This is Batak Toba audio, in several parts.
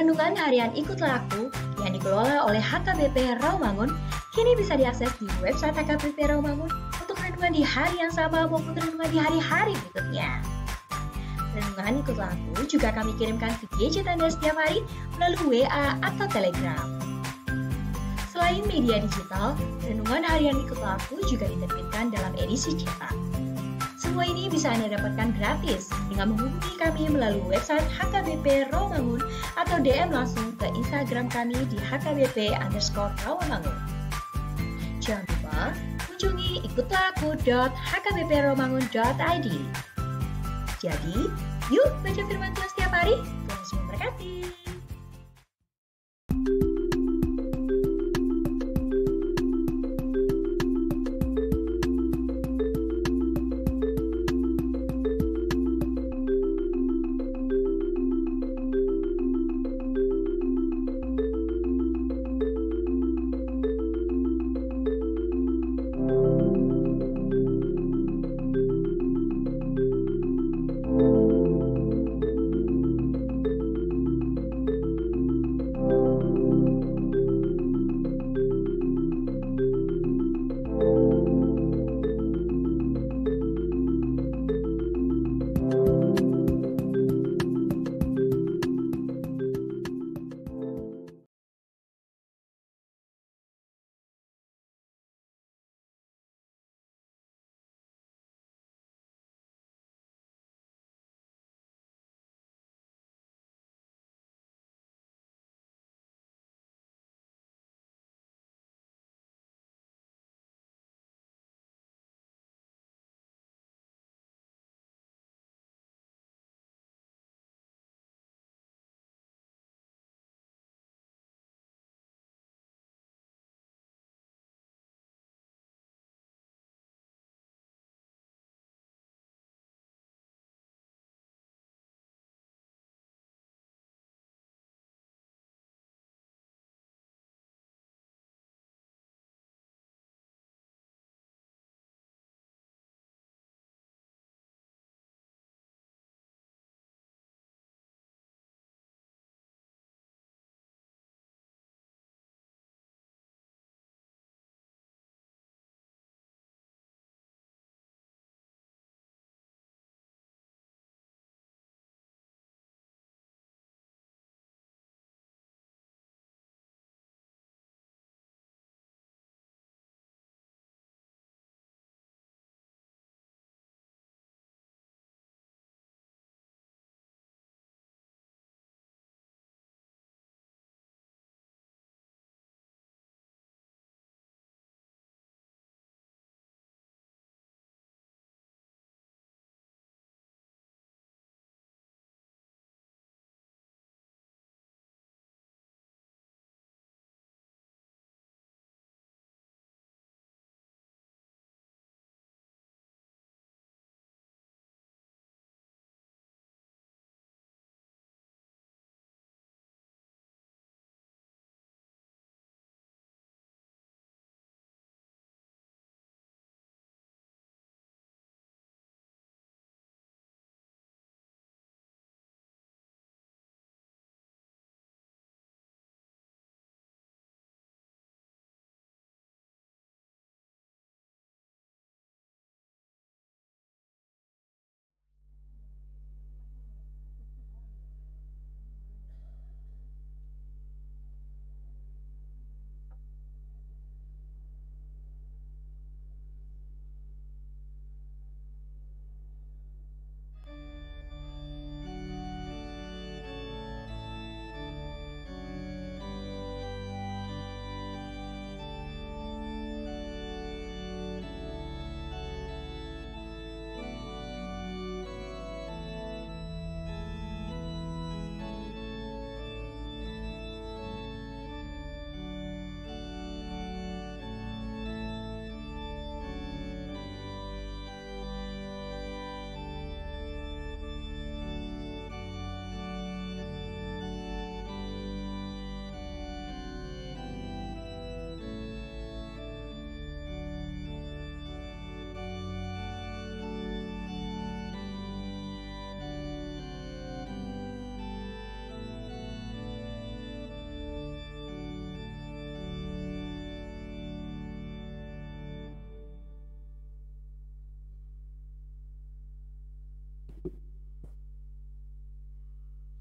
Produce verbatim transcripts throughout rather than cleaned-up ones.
Renungan harian Ikutlah Aku yang dikelola oleh H K B P Rawamangun kini bisa diakses di website H K B P Rawamangun untuk renungan di hari yang sama maupun renungan di hari-hari berikutnya. Renungan Ikutlah Aku juga kami kirimkan ke gadget Anda setiap hari melalui W A atau Telegram. Selain media digital, renungan harian Ikutlah Aku juga diterbitkan dalam edisi cetak. Semua ini bisa Anda dapatkan gratis dengan menghubungi kami melalui website H K B P Rawamangun atau D M langsung ke Instagram kami di H K B P underscore Rawamangun. Jangan lupa kunjungi ikutlah aku dot H K B P rawamangun dot I D. Jadi, yuk baca firman Tuhan setiap hari. Tuhan Yesus memberkati.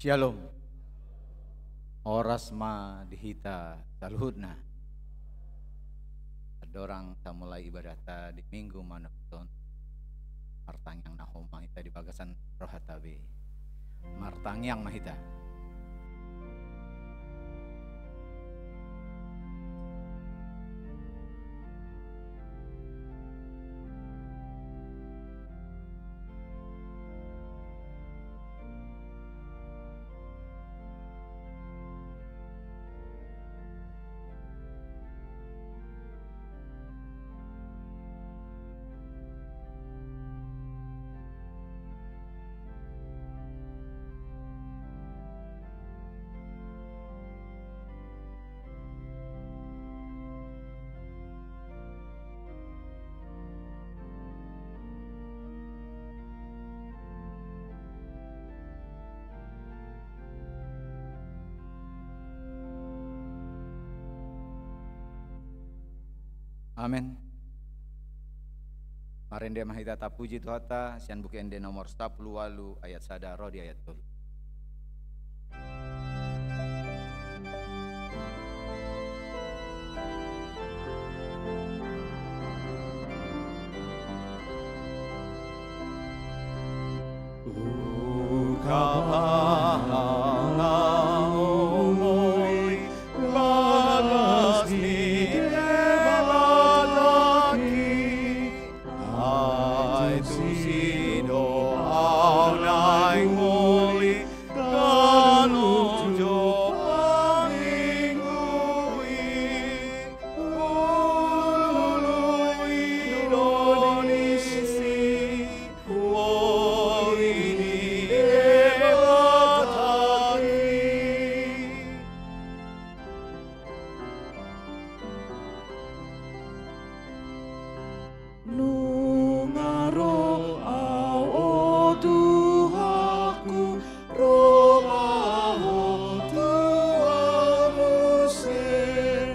Syalom. Horas ma di hita saluhutna. Andorang tamulai ibadatta di Minggu Manortor on, martangiang na hohom ma hita di bagasan rohanta be. Martangiang ma hita. Amen. Marende ma hita tapuji Tuhanta sian Buku Ende nomor sampulu ualu ayat sada ro di ayat tolu. Ungkap ma hami bagas ni Debata i, ai tusi do ahu naeng uli ganup jolo minggu i, huulului do disi. Huoli ni Debata i. Nunga ro ahu, o Tuhanku, ro ma Ho tu ahu muse.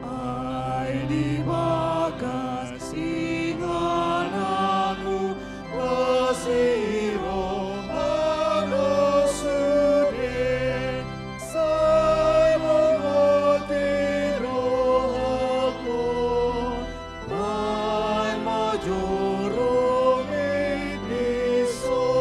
Ai di bagas ingananmu, las ni roha do sude, sai mangoti rohangku, baen ma joro ni dison.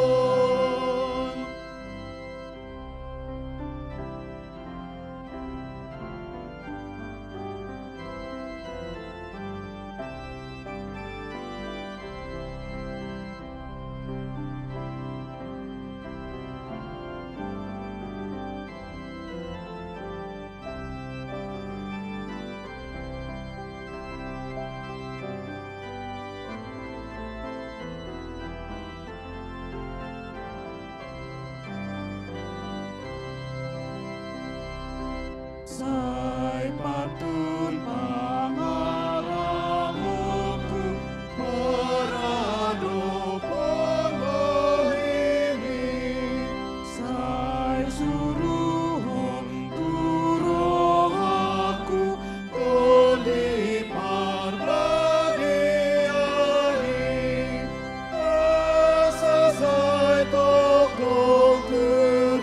Sai pantun pangaramoku maradophon bohimi, sai suruhon tu rohangku Tondi Parbadia i, asa sai tongtong tu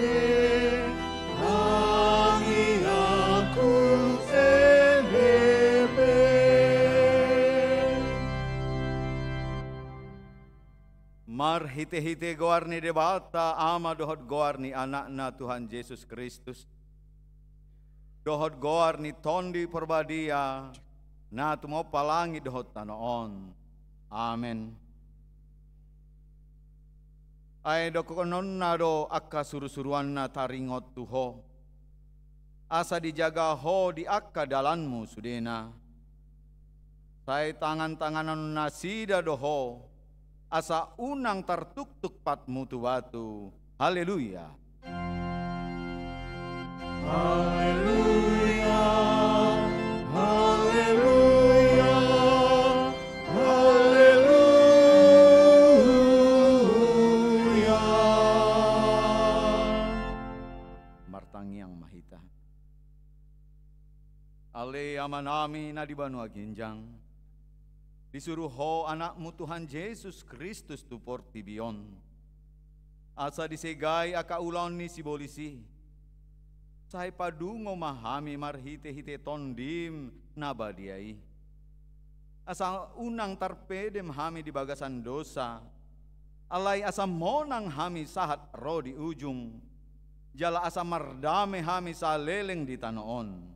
dia tangiangku ende pe. Marhitehite goar ni Debata Ama dohot goar ni Anakna Tuhan Jesus Kristus, dohot goar ni Tondi Parbadia, na tumompa langit dohot tano on. Amen. Ai dohononna do angka surusuruanna taringot tu ho, asa dijaga ho di angka dalanmu sudena. Sai tangantanganon nasida do ho, asa unang tartuktuk patmu tu batu. Haleluya. Haleluya, haleluya, haleluya. Martangiang ma hita. Ale Amanami na di banua ginjang, disuru ho Anakmu Tuhan Jesus Kristus tu portibi on. asa disegai angka ulaon ni sibolis i. Sai padungo ma hami marhite-hite TondiM na badia i, asa unang tarpedem hami di bagasan dosa, alai asa monang hami sahat ro di ujung, jala asa mardame hami saleleng di tano on.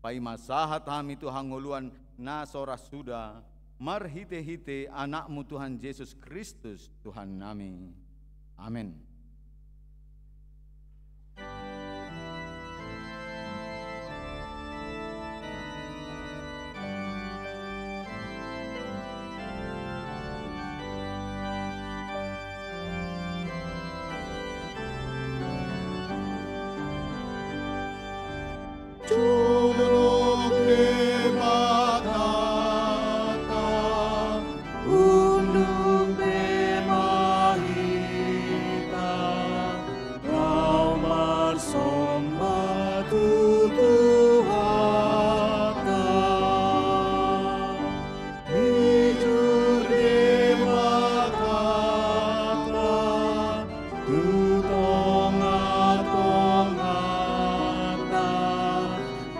Paima sahat hami tu hangoluan na so ra suda, marhite-hite AnakMu Tuhan Jesus Kristus, Tuhannami. Amen. Jolo Debata, unduk be ma hita, laho marsomba tu Tuhanta. Jujur Debatanta tu tonga-tonganta,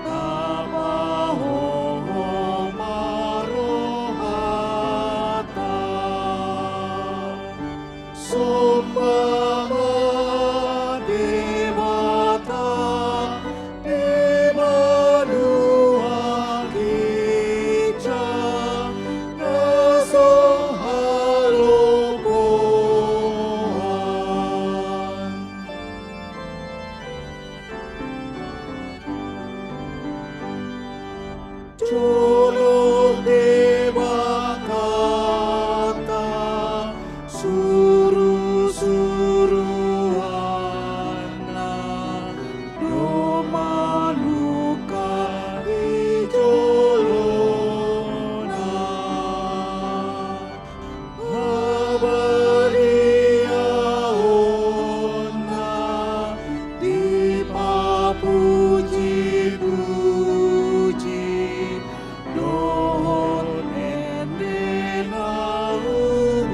tapahohom ma rohanta. Somba ma Debata di banua ginjang na so haholomon. Jolo Debatanta, suru-suruanna, domma nunga di jolona. Habadiaonna dipapuji-puji, dohot ende na uli.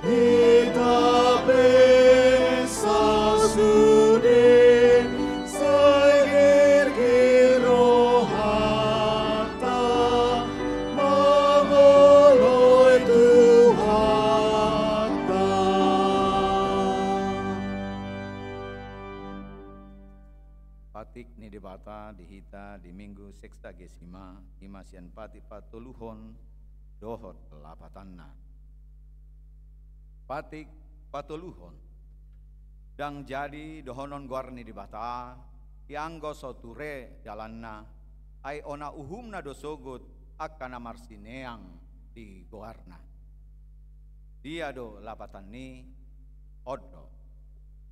Hita pe sasude sai girgir rohanta mangoloi Tuhanta. Patik ni Debata di hita di Minggu Sekstagesima, ima sian patik patoluhon dohot lapatanna. Patik patoluhon. Ndang jadi dohonon goar ni Debata, ianggo so ture dalanna, ai ona uhumna do sogot angka na marsineang di goarna. Dia do lapatan ni on do.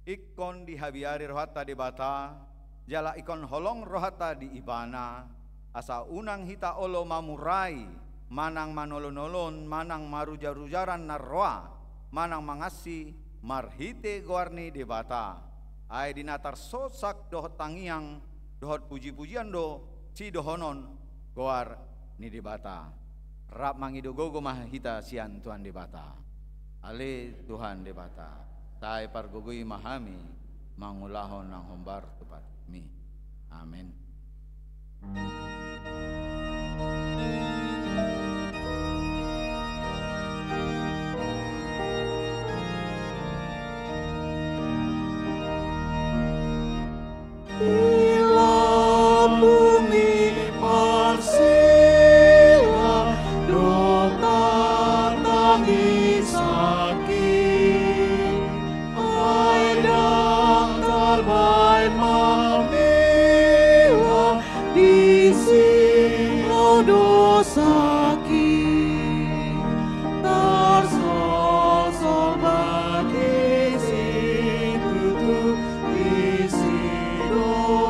Ingkon dihabiari rohanta Debata, jala ingkon holong rohanta di Ibana, asa unang hita olo mamurai, manang manolon-nolon, manang marujar-ujaran na roa, manang mangansi marhite goar ni Debata. Ai di na tarsosak dohot tangiang, dohot puji-pujian do sidohonon goar ni Debata. Rap mangido gogo ma hita sian Tuhan Debata. Ale Tuhan Debata, sai pargogoi ma hami mangulahon na hombar tu patikMi. Amen. Di lambung ni parsela do tartangisangki, ai ndang tarbaen mambela disi ro dosangki. Tarsosol bangki situtu disi do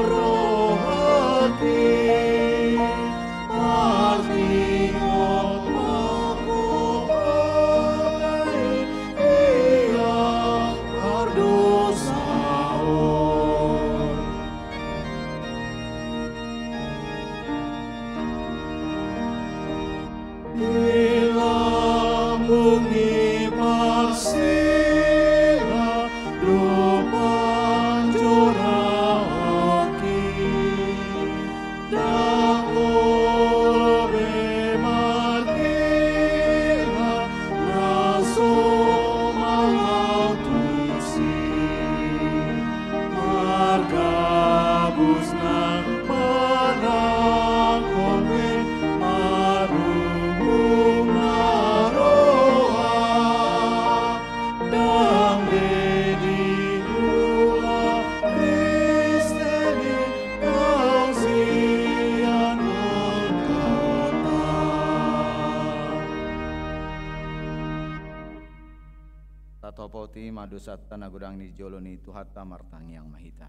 Tarima dosanta na godang di jolo ni Tuhanta, martangiang ma hita.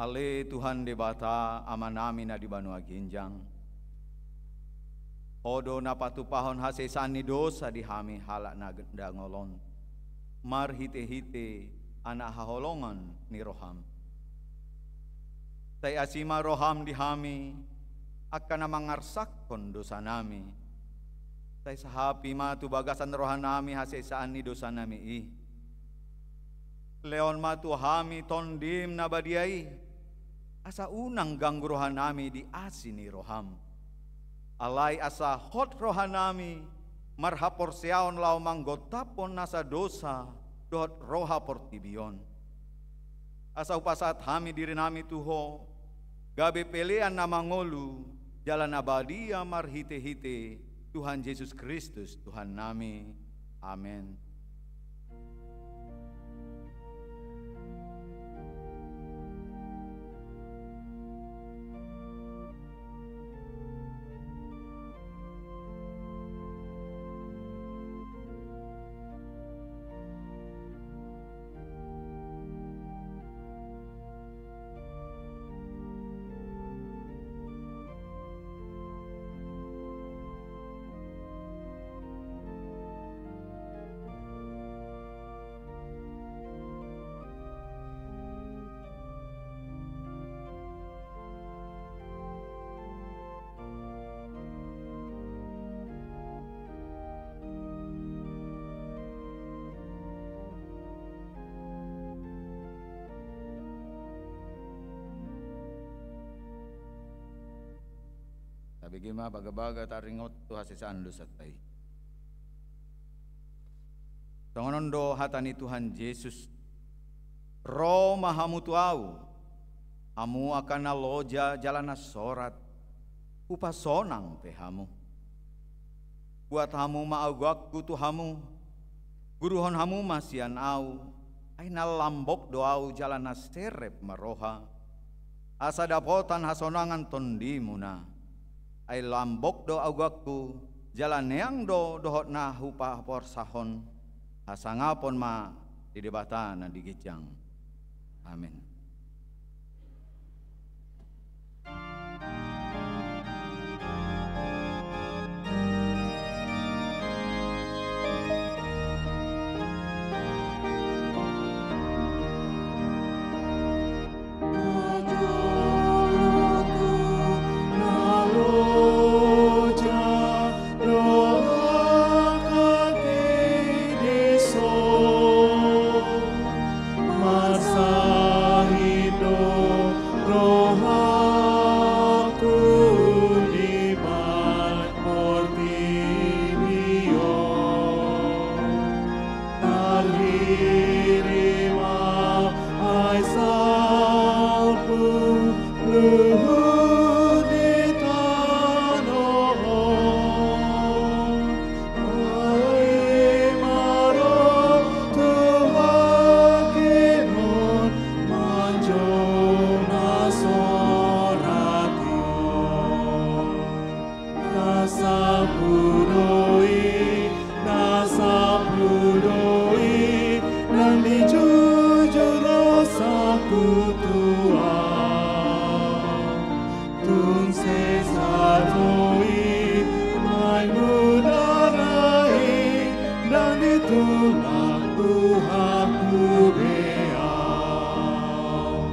Ale Tuhan Debata, Amanami na di banua ginjang, Ho do na patupahon hasesaan ni dosa di hami halak na dangol on, marhitehite Anak haholongan ni roham. Sai asi ma roham di hami, angka na mangarsakhon dosanami. Sai sahapi ma tu bagasan rohanami hasesaan ni dosanami i. Lehon ma tu hami Tondim na badia i, asa unang ganggu rohanami di asi ni roham. Alai asa hot rohanami marhaporseaon laho manggontaphon nasa dosa dohot roha portibi on. Asa hupasahat hami dirinami tu Ho, gabe pelean na mangolu jala na badia marhitehite Tuhan Jesus Kristus Tuhannami. Amen. Tabege ma bagabaga taringot tu hasesaan dosanta i. Songon on do hata ni Tuhan Jesus: Ro ma hamu tu Ahu, hamu angka na loja jala na sorat, hupasonang pe hamu. Buat hamu ma agoanku tu hamu, guruhon hamu ma sian Ahu, ai na lambok do Ahu jala na serep ma roha, asa dapotan hasonangan tondimuna. Ai lambok do agoanku, jala neang do dohot na hupaborsahon. Hasangapon ma di Debata na di ginjang. Amen. Na sampulu do i, na sampulu do i, ndang dijujur dosangku tu Ahu. Tung sesa do i, naeng mudar i, ndang ditulak Tuhanku be Ahu.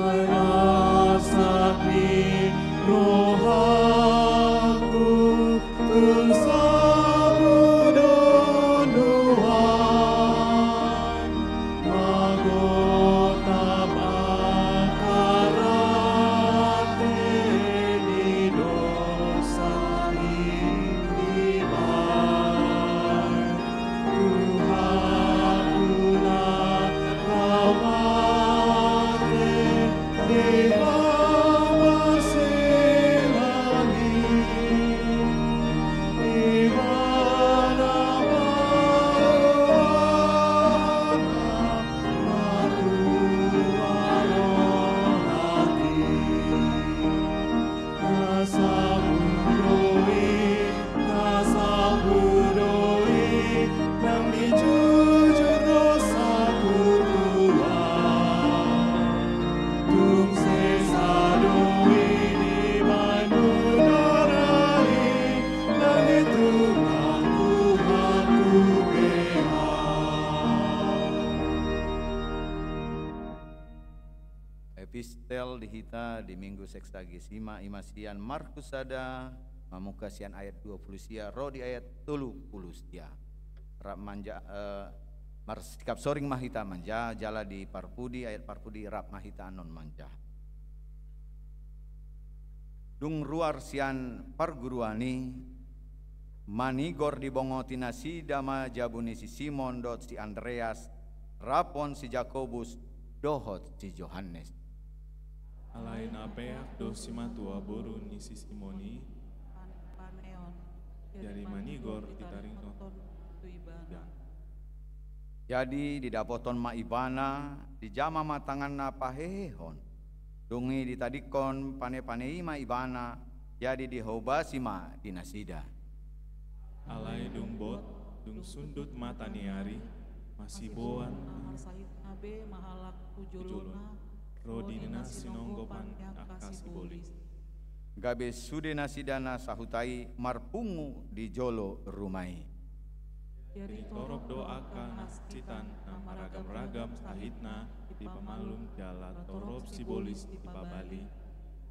Ai arsak ni rohangku tung sampulu do nuaeng, manggontap angka rante ni dosa i di bahen. Tuhanku na laho mate di baba silang i, Kal di hita di Minggu Sexagesima, ima sian Markus sada, mamungka sian ayat dua pulu sia ro di ayat tolu pulu sia. Rap manja, eh, marsikap soring ma hita manja, jala di parpudi, ayat parpudi, rap ma hita annon manja. Dung ruar sian parguruan i, manigor dibongoti nasida ma jabu ni si Simon dohot si Andreas, raphon si Jakobus dohot si Johannes. Alai na peak do simatua boru ni si Simon i, paneon. Jadi manigor ditaringkon tu ibana. Jadi didapothon ma ibana, dijama ma tanganna pahehehon. Dung i ditadingkon panepane i ma ibana, jadi dihobasi ma di nasida. Alai dung bot, dung sundut mata ni ari, masiboan ma marsahitna be mahalak tu jolona, ro di na sinonggopan ni angka sibolis. Gabe sude nasida na sahuta i marpungu di jolo ruma i. Jadi torop do angka na sitan na maragam-ragam sahitna dipamallum jala torop sibolis dipabali.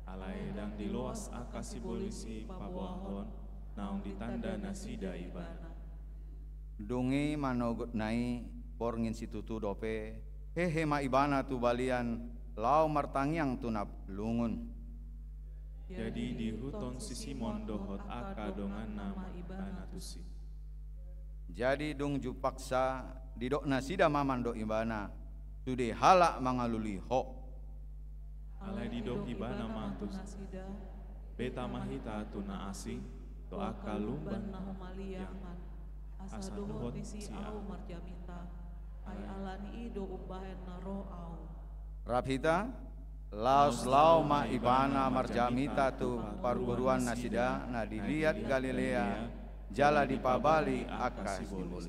Alai ndang diloas angka sibolis i paboahon naung ditanda nasida ibana. Dung i manogotna i, borngin situtu dope, hehe ma ibana tu balian, laho martangiang tu na lungun. Jadi diihuthon si Simon dohot angka donganna ma ibana tusi. Jadi dung jumpangsa, didok nasida ma mandok ibana, sude halak mangalului ho. Alai didok ibana ma tu nasida, beta ma hita tu na asing, tu angka lumban na humaliang, asa dohot disi ahu marjamita, ai ala ni i do umbahen na ro ahu. Rap hita, laos laho ma ibana marjamita tu parguruan nasida na di liat Galilea, jala dipabali angka sibolis.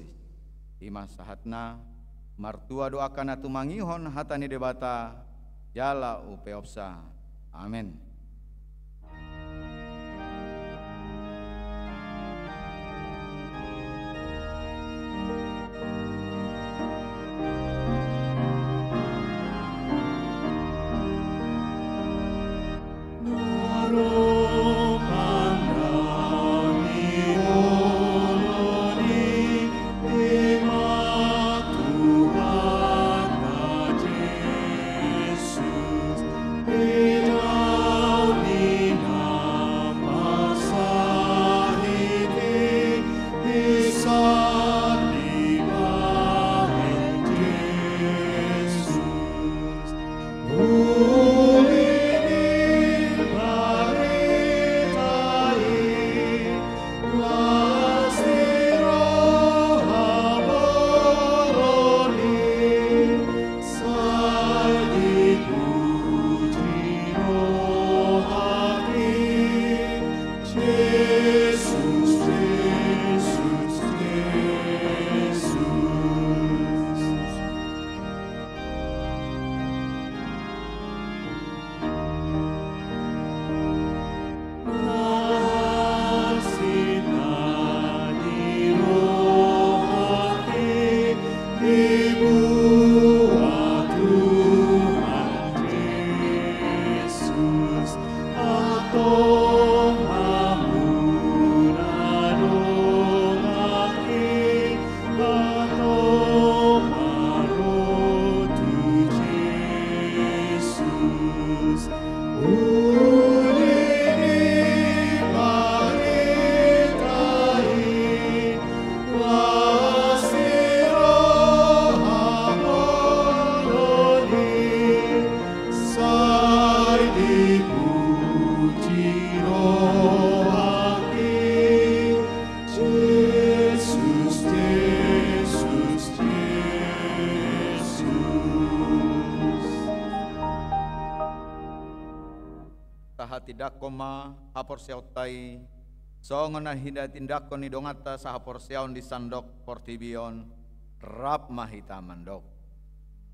Ima sahatna, martua do angka na tumangihon hata ni Debata, jala upeopsa. Amen. Tahatindangkon ma haporseaonta i, songon na hinatindangkon ni donganta sahaporseaon di sandok portibi on, rap ma hita mandok.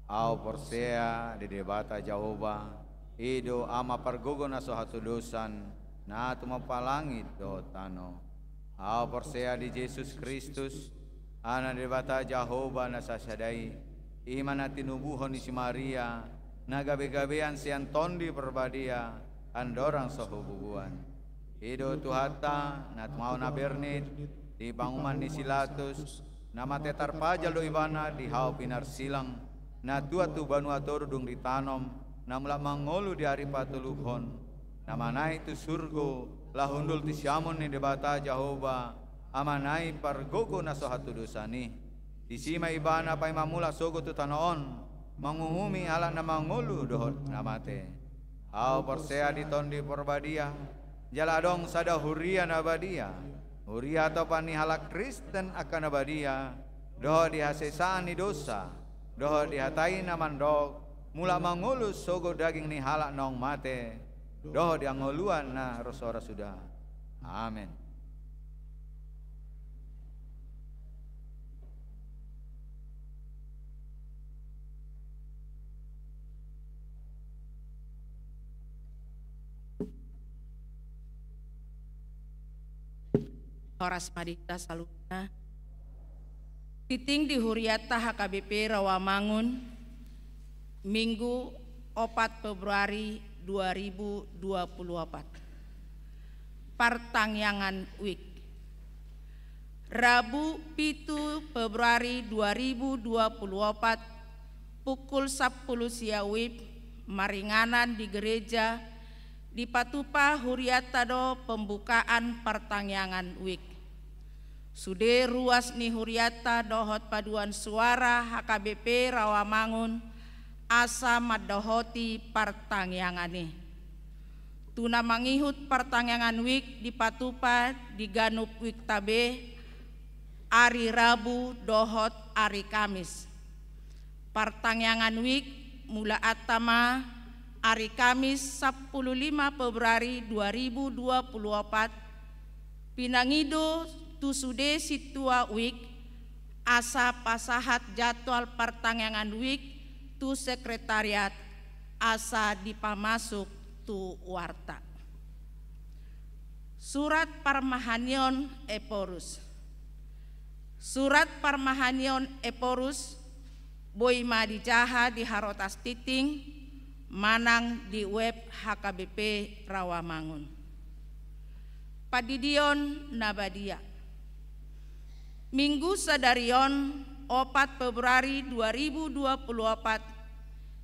Ahu porsea di Debata Jahowa, i do Ama pargogo na so hatodosan, na tumompa langit dohot tano. Ahu porsea di Jesus Kristus, Anak ni Debata Jahowa na sasada i, i ma na tinubuhon ni si Maria, na gabe-gabean sian Tondi Parbadia andorang so hububuan. I do Tuhanta, na tumao na bernit di panguhuman ni si Latus, na mate tarpajal do ibana di hau pinarsilang, na tuat tu banua toru dung ditanom, na mulak mangolu di ari patoluhon, na manaek tu surgo, laho hundul tu siamun ni Debata Jahowa, Ama nai pargogo na so hatudosan i. Disi ma ibana paima mulak sogot tu tano on, manguhumi halak na mangolu dohot na mate. Ahu porsea di Tondi Parbadia, jala adong sada huria na badia, huria atopan ni halak Kristen angka na badia, dohot di hasesaan ni dosa, dohot di hata i na mandok, mulak mangolu sogot daging ni halak naung mate, dohot di hangoluan na ro so ra suda. Amen. Horas ma di hita saluhutna. Tingting di hurianta H K B P Rawamangun, Minggu opat Februari dua ribu dua puluh opat. Partangiangan Week. Rabu pitu Februari dua ribu dua puluh opat, pukul sampulu sia WIB, maringanan di gereja, dipatupa hurianta do pembukaan Partangiangan Week. Sude ruas ni hurianta dohot paduan suara H K B P Rawamangun asa mandohoti partangiangan i. Tu na mangihut Partangiangan Week dipatupa di ganup weekta be, ari Rabu dohot ari Kamis. Partangiangan Week mulaanta ma ari Kamis sampulu lima Februari dua ribu dua puluh opat, pinangido tu sude sintua Week asa pasahat jadwal Partangiangan Week tu sekretariat asa dipamasuk tu warta. Surat parmahanion Ephorus. Surat parmahanion Ephorus boi ma dijaha di Harotas Tingting manang di web H K B P Rawamangun. Pandidion na badia. Minggu sadari on, opat Februari dua ribu dua puluh opat,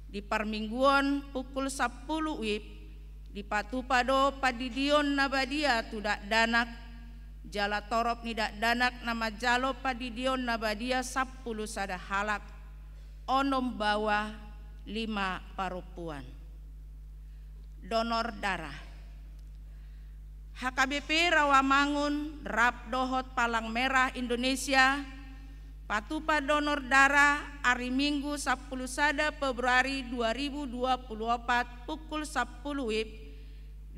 di parmingguon pukul sampulu WIB, dipatupa do pandidion na badia tu dakdanak, jala torop ni dakdanak na manjalo pandidion na badia sampulu sada halak, onom baoa, lima parompuan. Donor darah. H K B P Rawamangun rap dohot Palang Merah Indonesia patupa donor darah ari Minggu sampulu sada Februari dua ribu dua puluh opat pukul sampulu WIB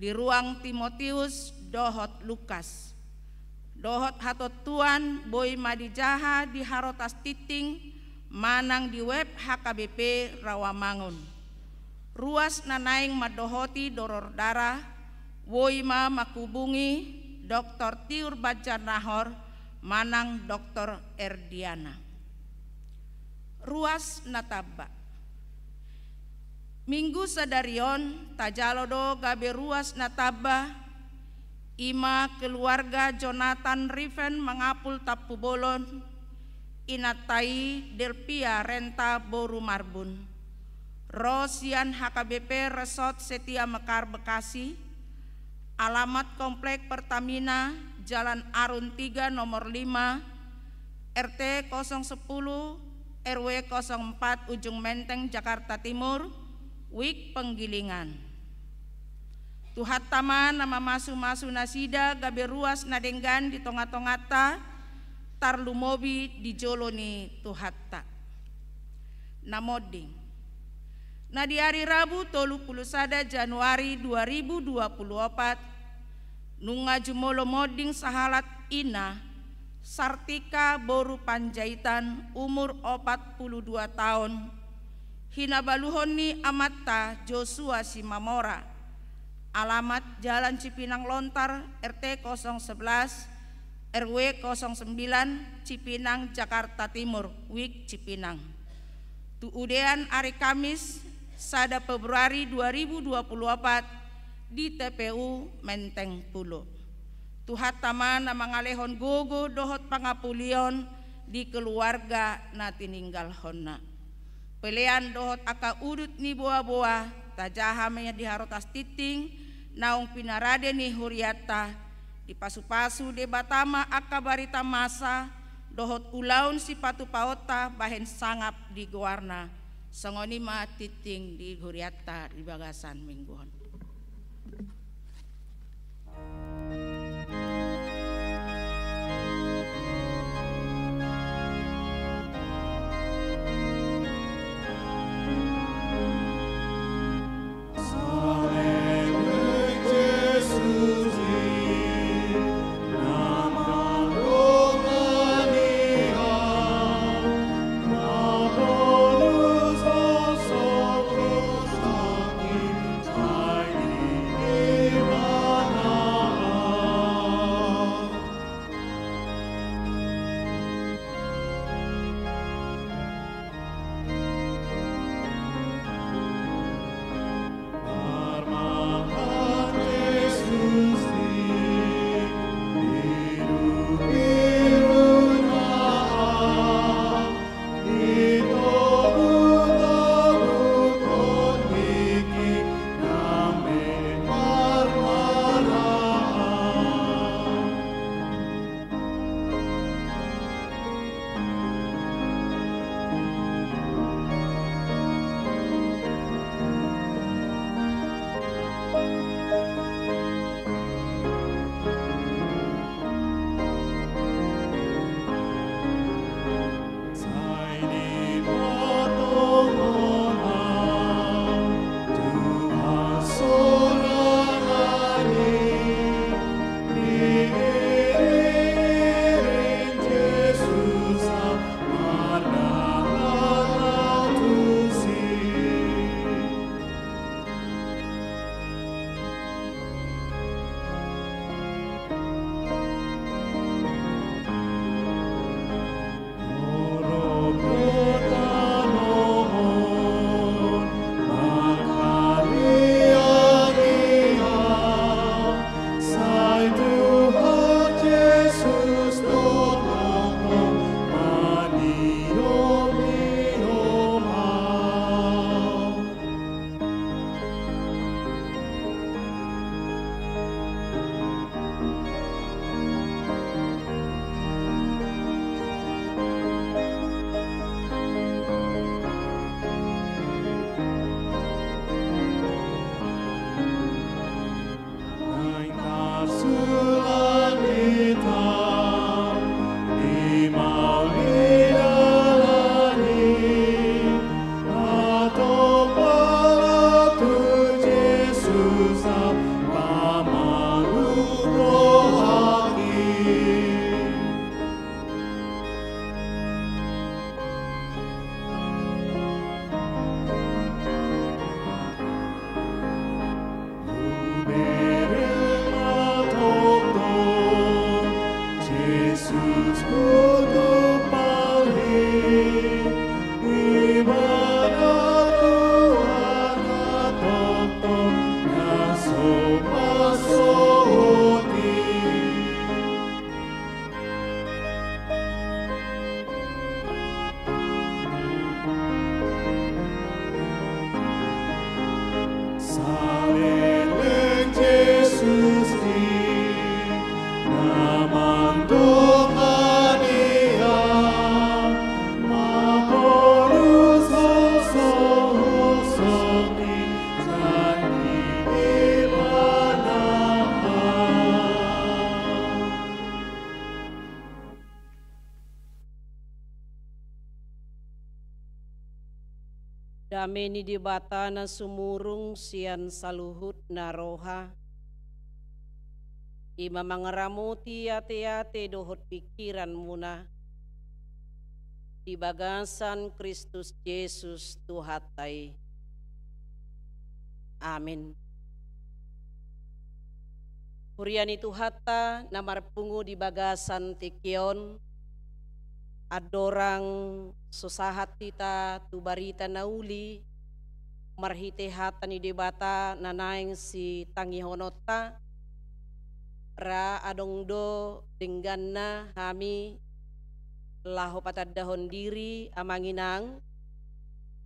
di ruang Timotius dohot Lukas. Dohot hatontuan boi ma dijaha di Harotas Tingting manang di web H K B P Rawamangun. Ruas na naeng mandohoti donor darah boi ma manghubungi Doktor Tiur Banjarnahor manang Doktor Erdiana. Ruas na tamba. Minggu sadari on tajalo do gabe ruas na tamba, i ma keluarga Jonathan Riven Mangapul Tampubolon, inanta i Delpia Renta boru Marbun, ro sian H K B P Resort Setia Mekar Bekasi, alamat Komplek Pertamina, Jalan Arun tiga nomor lima, R T kosong sepuluh, R W kosong empat, Ujung Menteng, Jakarta Timur, WIB Penggilingan. Tuhanta ma na mamasu-masu nasida gabe ruas na denggan di tonga-tonganta, tarlumobi di jolo ni Tuhanta. Na monding. Na di ari Rabu tolu pulu sada Januari dua ribu dua pulu opat, nunga jumolo monding sahalak ina, Sartika boru Panjaitan, umur opat pulu dua taon, hinabaluhon ni amanta Joshua Simamora, alamat Jalan Cipinang Lontar, R T kosong sebelas, R W kosong sembilan, Cipinang, Jakarta Timur, WIB Cipinang. Tu udean ari Kamis, sada Februari dua ribu dua puluh opat, di T P U Menteng Pulo. Tuhanta ma na mangalehon gogo dohot pangapulion di keluarga na tininggalhonna. Pelean dohot angka udut ni boaboa, tajaha ma di harotas tingting, naung pinarade ni hurianta, dipasupasu Debata ma angka barita masa, dohot ulaon sipatupaonta bahen sangap di goarna, songon i ma tingting di hurianta di bagasan minggu on. Dame ni Debata na sumurung sian saluhut na roha, i ma mangaramoti ateate dohot pingkiranmuna di bagasan Kristus Jesus Tuhanta i. Amin. Huria ni Tuhanta na marpungu di bagasan tingki on, andorang so sahat hita tu barita na uli, marhite hata ni Debata na naeng sitangihononta, ra adong do dengganna hami laho patandahon diri, Amang Inang,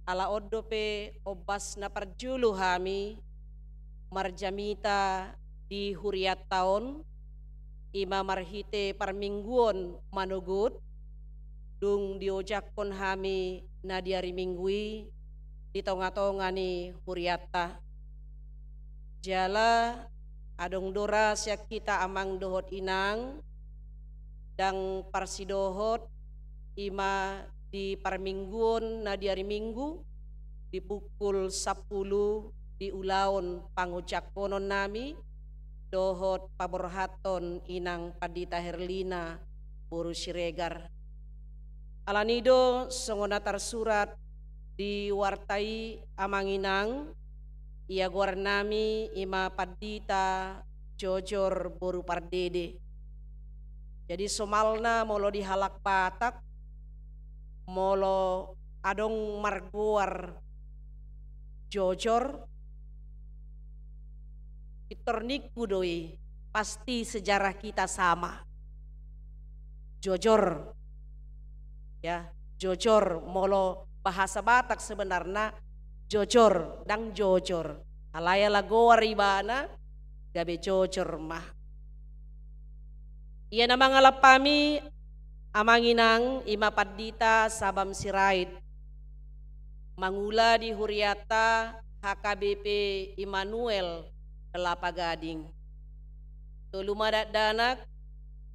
ala on dope ombas na parjolo hami marjamita di hurianta on, i ma marhite parmingguon manogot, dung diojakhon hami na di ari Minggu i di tongatonga ni hurianta. Jala adong do ra sian hita, Amang dohot Inang, ndang parsidohot, i ma di parmingguon na di ari Minggu, di pukul sampulu di ulaon pangojangkonon nami dohot paborhathon Inang Pandita Herlina boru Siregar. Alani do songon na tarsurat di warta i, Amang Inang, ia goar nami i ma Pandita Jojor boru Pardede. Jadi somalna molo di halak Batak, molo adong margoar Jojor, pintor ningku do i, pasti sejarah kita sama. Jojor. Ya, jojor. Molo bahasa Batak sebenarna jojor, ndang jojor. Alai ala goar ibana, gabe jojor ma. Ia na mangalap hami, Amang Inang, i ma Pandita Sabam Sirait, mangula di hurianta H K B P Immanuel Kelapa Gading. Tolu ma dakdanak,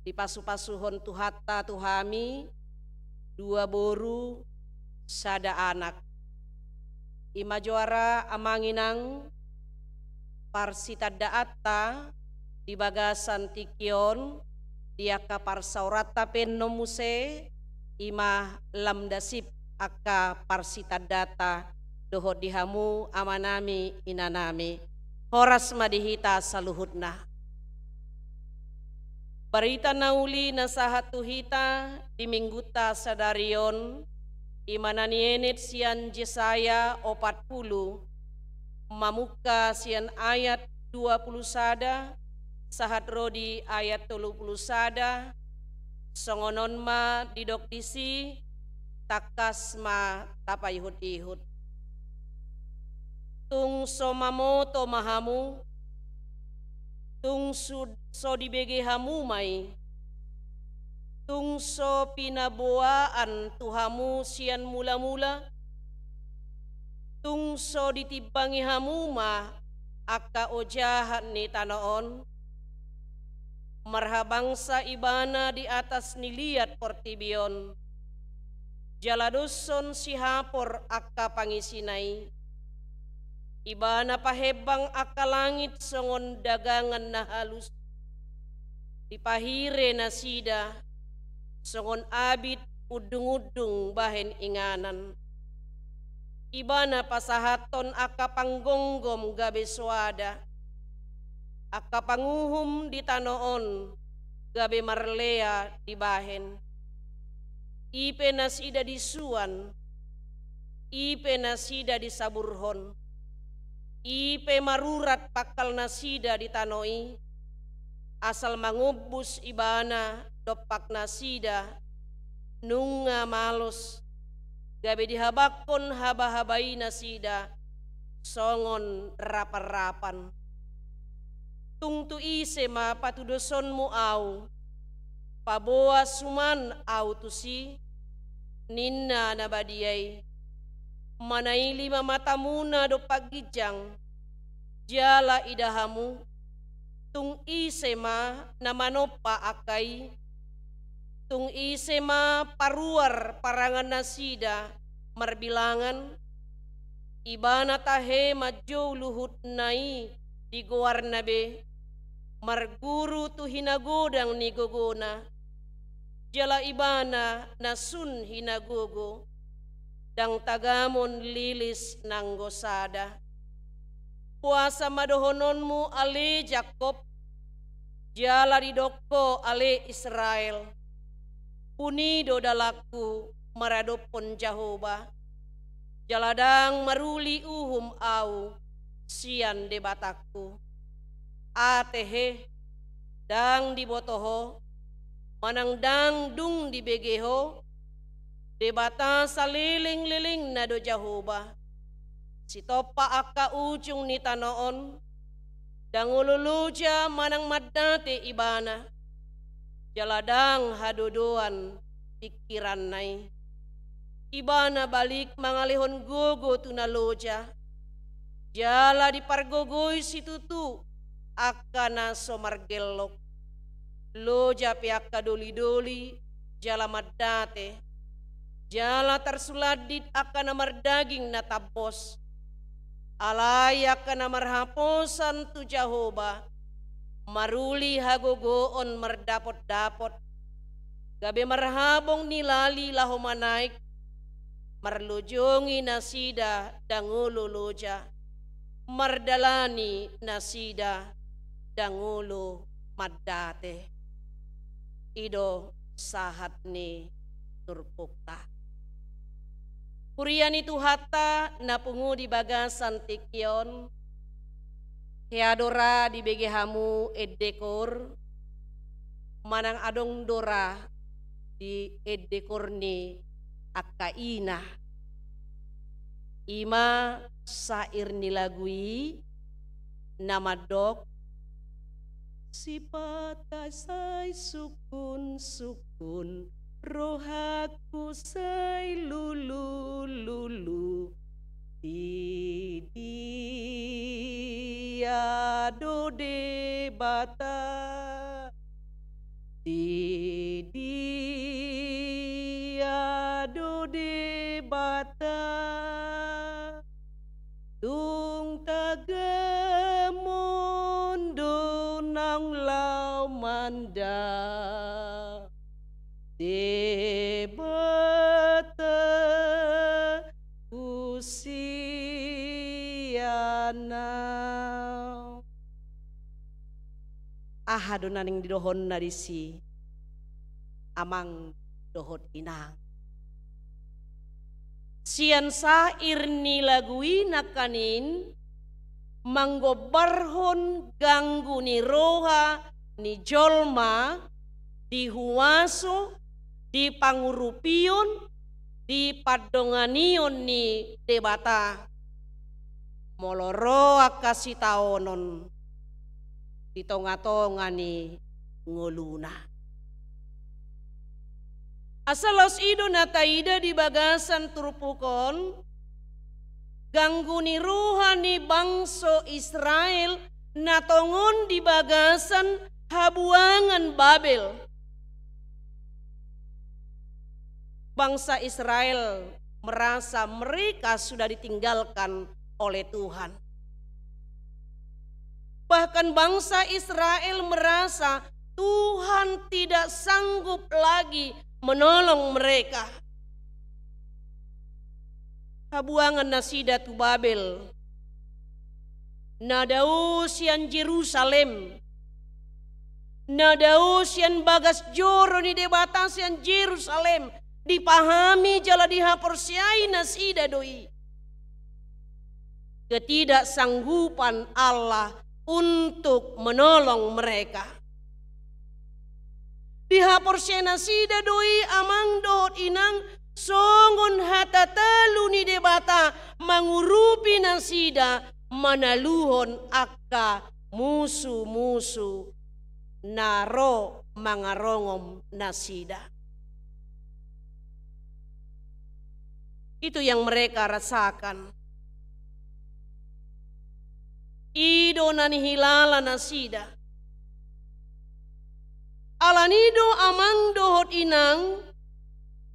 dipasupasuhon Tuhanta tu hami, dua boru, sada anak. I ma jo ra, Amang Inang, parsitandaanta di bagasan tingki on, di angka parsaoranta pe annon muse, i ma lam dasip angka parsitandanta dohot di hamu amanami, inanami. Horas ma di hita saluhutna. Barita na uli na sahat tu hita di Minggunta sadari on, i ma na nienet sian Jesaya opat pulu, mamungka sian ayat dua pulu sada sahat ro di ayat tolu pulu sada. Songon on ma didok disi, tangkas ma tapaihutihut. Tung so mamoto ma hamu, tung su-, so dibege hamu ma i, tung so pinaboaan tu hamu sian mulamula, tung so ditimbangi hamu ma angka ojahan ni tano on, marhabangsa ibana di atas ni liat portibi on, jala doshon sihapor angka pangisina i. Ibana pahembang angka langit songon dagangan na halus, dipahire nasida songon abit undungundung bahen inganan. Ibana pasahathon angka panggonggom gabe soada, angka panguhum di tano on gabe marlea dibahen. I pe nasida disuan, i pe nasida disaburhon, i pe marurat pangkal nasida di tano i, asal mangombus ibana dompak nasida, nunga malos, gabe dihabanghon habahaba i nasida songon rapanrapan. Tung tu ise ma patudosonmu ahu, paboa suman ahu tusi, ninna na badia i. Manaili ma matamuna dompak ginjang, jala ida hamu, tung ise ma na manompa angka i, tung ise ma paruar parangan nasida marbilangan, ibana tahe manjou luhutna i di goarna be, marguru tu hinagodang ni gogona, jala ibana na sun hinagogo, ndang tagamon lilis nanggo sada. Boasa ma dohononmu ale Jakkob, jala didok ho ale Israel, buni do dalanku maradophon Jahowa. jala ndang maruli uhum ahu sian Debatangku. Ate he, ndang diboto ho, manang ndang dung dibege ho, Debata salelenglelengna do Jahowa. Sitompa angka ujung ni tano on, ndang olo loja manang mandate Ibana, jala ndang hadodoan pingkiranna i. Ibana balik mangalehon gogo tu na loja, jala dipargogoi situtu angka na so margellok. Loja pe angka dolidoli jala mandate, jala tarsulandit angka na mardaging na tambos. Alai angka na marhaposan tu Jahowa, maruli hagogoon mardapotdapot, gabe marhabong ni lali laho manaek, marlojongi nasida ndang olo loja, mardalani nasida ndang olo mandate. I do sahat ni turpukta. Huria ni Tuhanta na pungu di bagasan tingki on, hea do ra dibege hamu endekor, manang adong do ra di endekor ni angka ina. I ma sair ni lagu i na mandok: Sipata sai sungkunsungkun, rohangku sai lulululu, di dia do Debata. Di dia do Debata, tung tagamon do naung laho manda. Debata husiana. Aha do na naeng didohonna disi, amang dohot inang? Sian sair ni lagu i nangkaning manggombarhon ganggu ni roha ni jolma di huaso, di pangurupion, di pandonganion ni Debata. Molo ro angka sitaonon di tongatonga ni ngoluna. Asa laos i do na taida di bagasan turpuk on, ganggu ni roha ni bangso Israel na tongon di bagasan habuangan Babel. Bangsa Israel merasa mereka sudah ditinggalkan oleh Tuhan. Bahkan bangsa Israel merasa Tuhan tidak sanggup lagi menolong mereka. Habuangan nasida tu Babel, na dao sian Jerusalem, na dao sian bagas joro ni Debata sian Jerusalem, dipahami jala dihaporseai nasida do i ketidaksanggupan Allah untuk menolong mereka. Dihaporseai nasida do i, amang dohot inang, songon hata talu ni Debata mangurupi nasida manaluhon angka musumusu na ro mangarongom nasida. Itu yang mereka rasakan. I do na nihilala nasida. Alani do, amang dohot inang,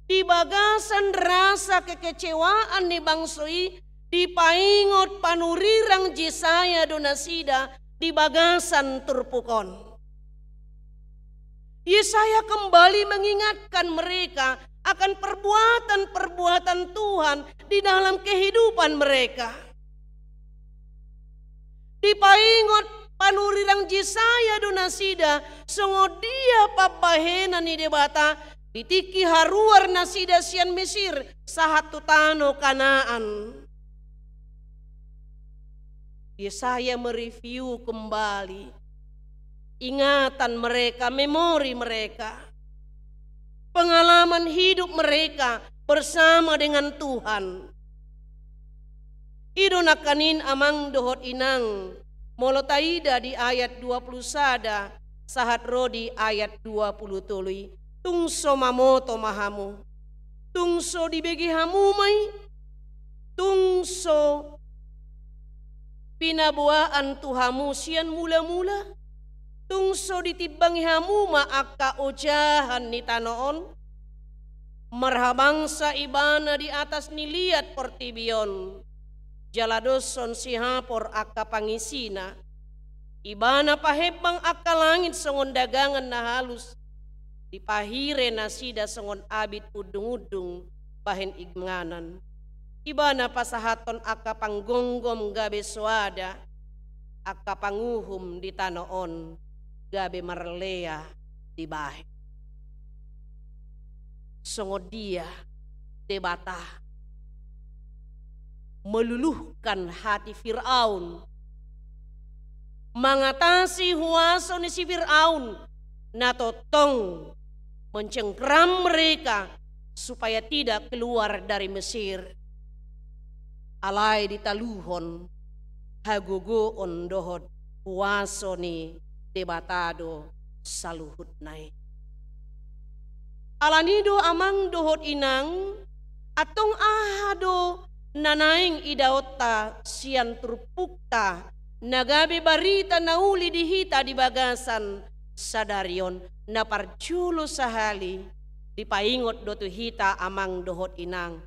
di bagasan rasa kekecewaan ni bangso i, dipaingot panurirang Jesaya do nasida di bagasan turpuk on. Yesaya kembali mengingatkan mereka akan perbuatan-perbuatan Tuhan di dalam kehidupan mereka. Dipaingot panurirang Jesaya do nasida songon dia pambahenan ni Debata Di tingki haruar nasida sian Mesir sahat tu tano Kanaan. Yesaya mereview kembali ingatan mereka, memori mereka, pengalaman hidup mereka bersama dengan Tuhan. I do nangkaning amang dohot inang, molo taida di ayat dua puluh sada sahat ro di ayat dua puluh tolu i, tung so mamoto ma hamu, tung so dibege hamu ma i, tung so pinaboaan tu hamu sian mula-mula, tung so ditimbangi hamu ma angka ojahan ni tano on, marhabangsa ibana di atas ni liat portibi on, jala doshon sihapor angka pangisina, ibana pahembang angka langit songon dagangan na halus, dipahire nasida songon abit undung-undung bahen inganan. Ibana pasahathon angka panggonggom gabe soada, angka panguhum di tano on gabe marlea dibahen. Songon dia Debata meluluhkan hati Firaun, mangatasi huaso ni si Firaun na tongtong mencengkram mereka supaya tidak keluar dari Mesir. Alai ditaluhon hagogoon dohot huaso ni Debata do saluhutna i. Alani do amang dohot inang, antong aha do na naeng idaonta sian turpukta na gabe barita na uli di hita di bagasan sadari on? Na parjolo sahali, dipaingot do tu hita amang dohot inang,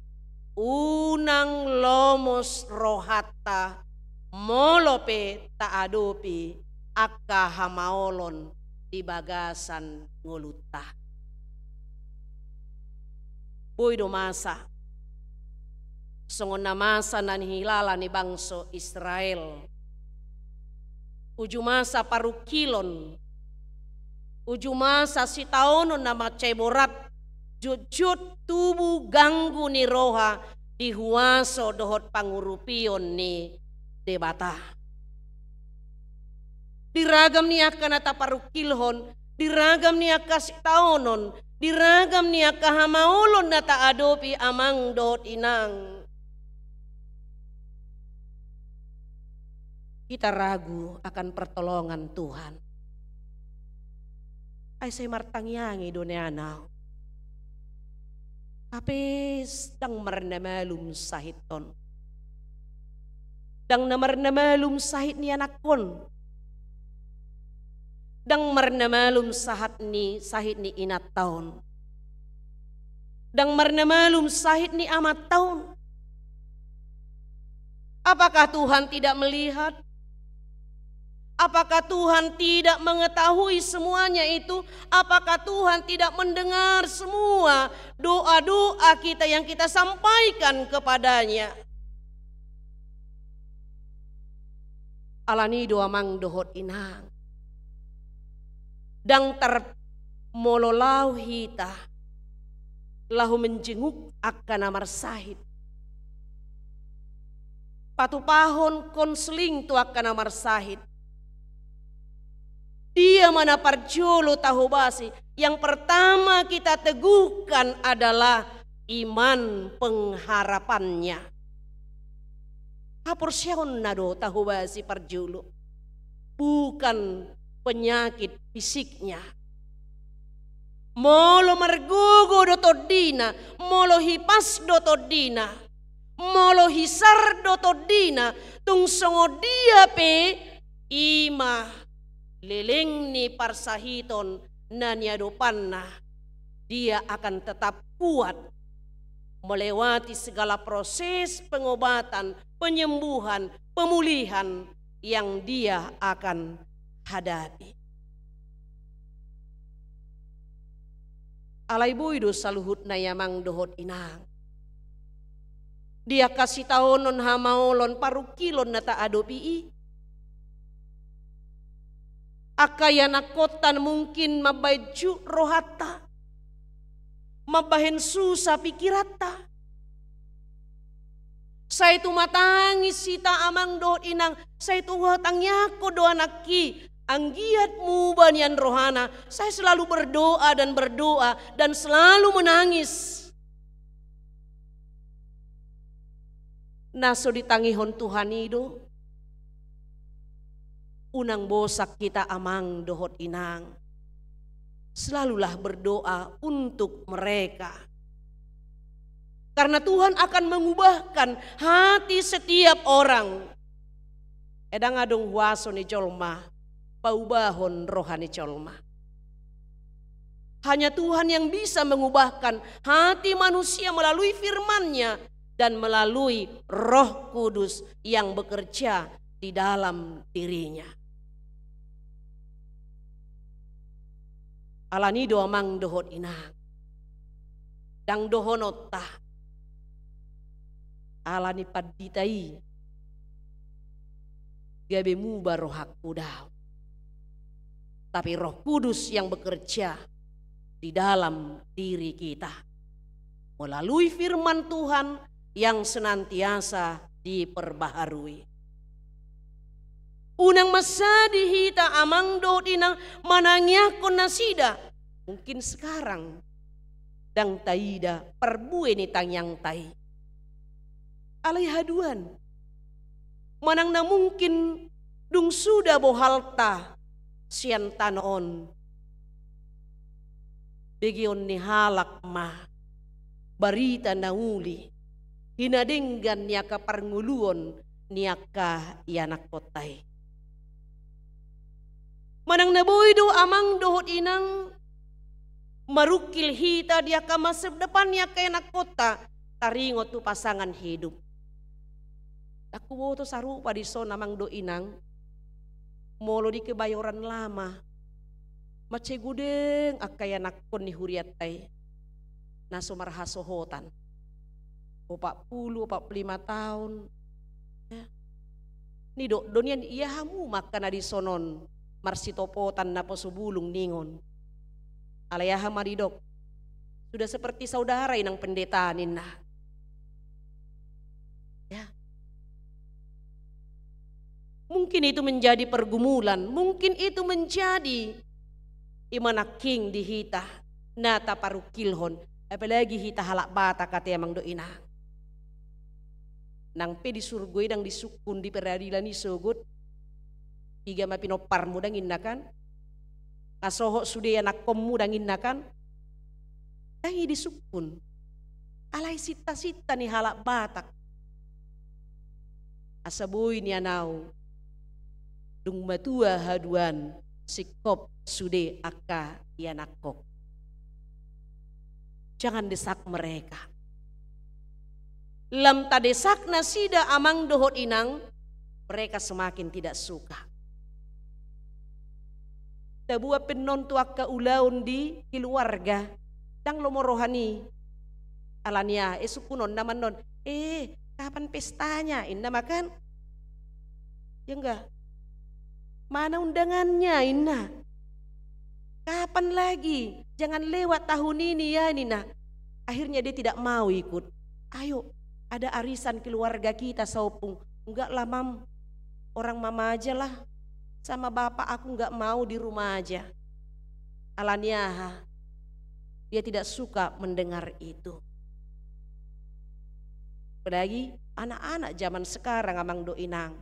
unang lomos rohanta molo pe taadopi angka hamaolon di bagasan ngolunta. Boi do masa songon na masa na nihilala ni bangso Israel. Uju masa parungkilon, uju masa sitaonon na mansai borat, jotjot tubu ganggu ni roha di huaso dohot pangurupion ni Debata. Di ragam ni angka na taparungkilhon, di ragam ni angka sitaonon, di ragam ni angka hamaolon na taadopi amang dohot inang, hita ragu akan pertolongan Tuhan. Ai sai martangiangi do nian ahu. Hape ndang marnamalum sahiton. Ndang na marnamalum sahit ni anakkon. Ndang marnamalum sahat ni, sahit ni inanta on. Ndang marnamalum sahit ni amanta on. Apakah Tuhan tidak melihat? Apakah Tuhan tidak mengetahui semuanya itu? Apakah Tuhan tidak mendengar semua doa-doa kita yang kita sampaikan kepada-Nya? Alani do amang dohot inang, ndang tarmololau hita laho menjenguk angka na marsahit, patupahon konseling tu angka na marsahit. Dia ma na parjolo tahobasi? Yang pertama kita teguhkan adalah iman pengharapannya. Haporseaonna do tahobasi parjolo, bukan penyakit fisiknya. Molo margogo do tondina, molo hipas do tondina, molo hisar do tondina, tung songon dia pe i ma leleng ni parsahiton na niadopanna, dia akan tetap kuat melewati segala proses pengobatan, penyembuhan, pemulihan yang dia akan hadapi. Alai boi do saluhutna i amang dohot inang. Di angka sitaonon, hamaolon, parungkilon na taadopi i, angka ianakkonta mungkin mambaen jut rohanta. mambahen susa pikiranta. Sai tumatangis hita amang dohot inang, sai tutangiangkon do anakki, anggiat muba nian rohana, sai selalu berdoa dan berdoa dan selalu menangis. Na so ditangihon Tuhan i do. Unang bosan hita amang dohot inang. Selalulah berdoa untuk mereka. Karena Tuhan akan mengubahkan hati setiap orang. Ndang adong huaso ni jolma paubahon roha ni jolma. Hanya Tuhan yang bisa mengubahkan hati manusia melalui firman-Nya dan melalui Roh Kudus yang bekerja di dalam dirinya. Alani do amang dohot inang, ndang dohononta, alani pandita i gabe muba rohangku, daong. Tapi Roh Kudus yang bekerja di dalam diri kita melalui firman Tuhan yang senantiasa diperbaharui. Unang mansadi hita amang dohot inang manangiangkon nasida. Mungkin sekarang ndang taida parbue ni tangiangta i. Alai haduan, manang na mungkin dung suda bohalta sian tano on, begeon ni halak ma barita na uli, hinadenggan ni angka parngoluon ni angka ianakkonta i. Manang na boi do amang dohot inang marungkil hita di angka masa depan ni angka ianakkonta, taringot tu pasangan hidup. Ndang huboto sarupa dison amang dohot inang, molo di Kebayoran Lama, mansai godang angka ianakkon ni hurianta i na so marhasohotan. Opat pulu, opat pulu lima taon. Ya. Nidok do nian, ia hamu ma angka na dison on marsitopotan naposo bulung ningon. Alai aha ma didok? Sudah seperti saudara inang pendeta ninna. Ya. Mungkin itu menjadi pergumulan, mungkin itu menjadi ima nangkin di hita na taparungkilhon, apalagi hita halak Batak ate amang dohot inang. Nang pe di surgo i ndang disungkun di peradilan i sogot, piga ma pinomparmu, ndang inna kan? Nga sohot sude anakkonmu, ndang inna kan? Ndang i disungkun. Alai sinta-sinta ni halak Batak. Asa boi nian au dung matua haduan singkop sude angka ianakkon. Jangan desak mereka. Lam tadesak nasida amang dohot inang, mereka semakin tidak suka. Taboan pe annon tu angka ulaon di keluarga, ndang lomo roha ni. Alani aha? Eh, sungkunonna ma annon. Eh, kapan pestanya? Inna ma kan? Ya enggak? Mana undangannya? Inna. Kapan lagi? Jangan lewat tahun ini ya, ninna. Akhirnya dia tidak mau ikut. Ayo, ada arisan keluarga kita saompung. Enggak lah, Mam. Orang mama aja lah. Sama bapak aku enggak mau di rumah aja. Alani aha? Dia tidak suka mendengar itu. Apalagi anak-anak zaman sekarang, amang dohot inang.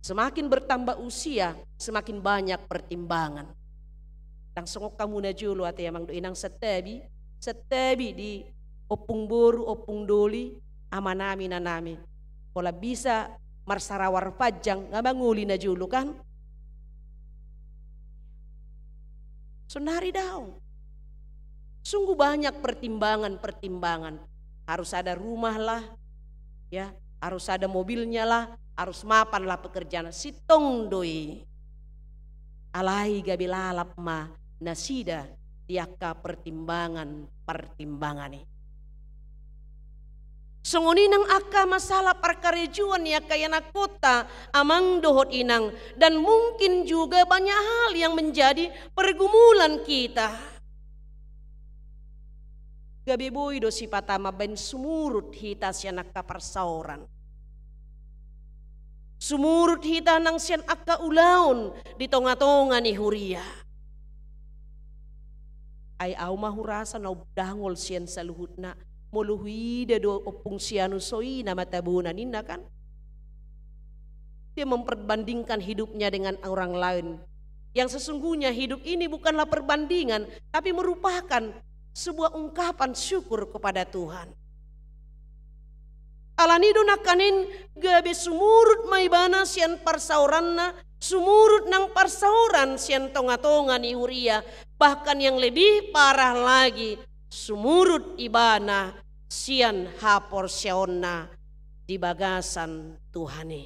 Semakin bertambah usia, semakin banyak pertimbangan. Ndang songon hamu na jolo ate amang dohot inang, santabi, santabi di ompung boru, ompung doli, amanami, inanami. Pola bisa marsarawar panjang, nga mangoli na jolo kan? Sonari daong. Sungguh banyak pertimbangan-pertimbangan. Harus ada rumah lah, ya, harus ada mobilnya lah, harus mapan lah pekerjaan. Sintong do i. Alai gabe lalap ma nasida di angka pertimbangan-pertimbangan i. Songon i nang angka masalah parkarejoan ni angka ianakkonta, amang dohot inang, dan mungkin juga banyak hal yang menjadi pergumulan kita. Gabe boi do sipata mambaen sumurut hita sian angka parsaoran. Sumurut hita nang sian angka ulaon di tonga-tonga ni huria. Ai au ma hurasa na umdangol sian saluhutna, molo huida do ompung si anu so i na mata bona ninna kan. Dia memperbandingkan hidupnya dengan orang lain. Yang sesungguhnya hidup ini bukanlah perbandingan, tapi merupakan sebuah ungkapan syukur kepada Tuhan. Alani do nangkaning gabe sumurut ma ibana sian parsaoranna, sumurut nang parsaoran sian tonga-tonga ni huria, bahkan yang lebih parah lagi, sumurut ibana sian haporseaonna di bagasan Tuhan i.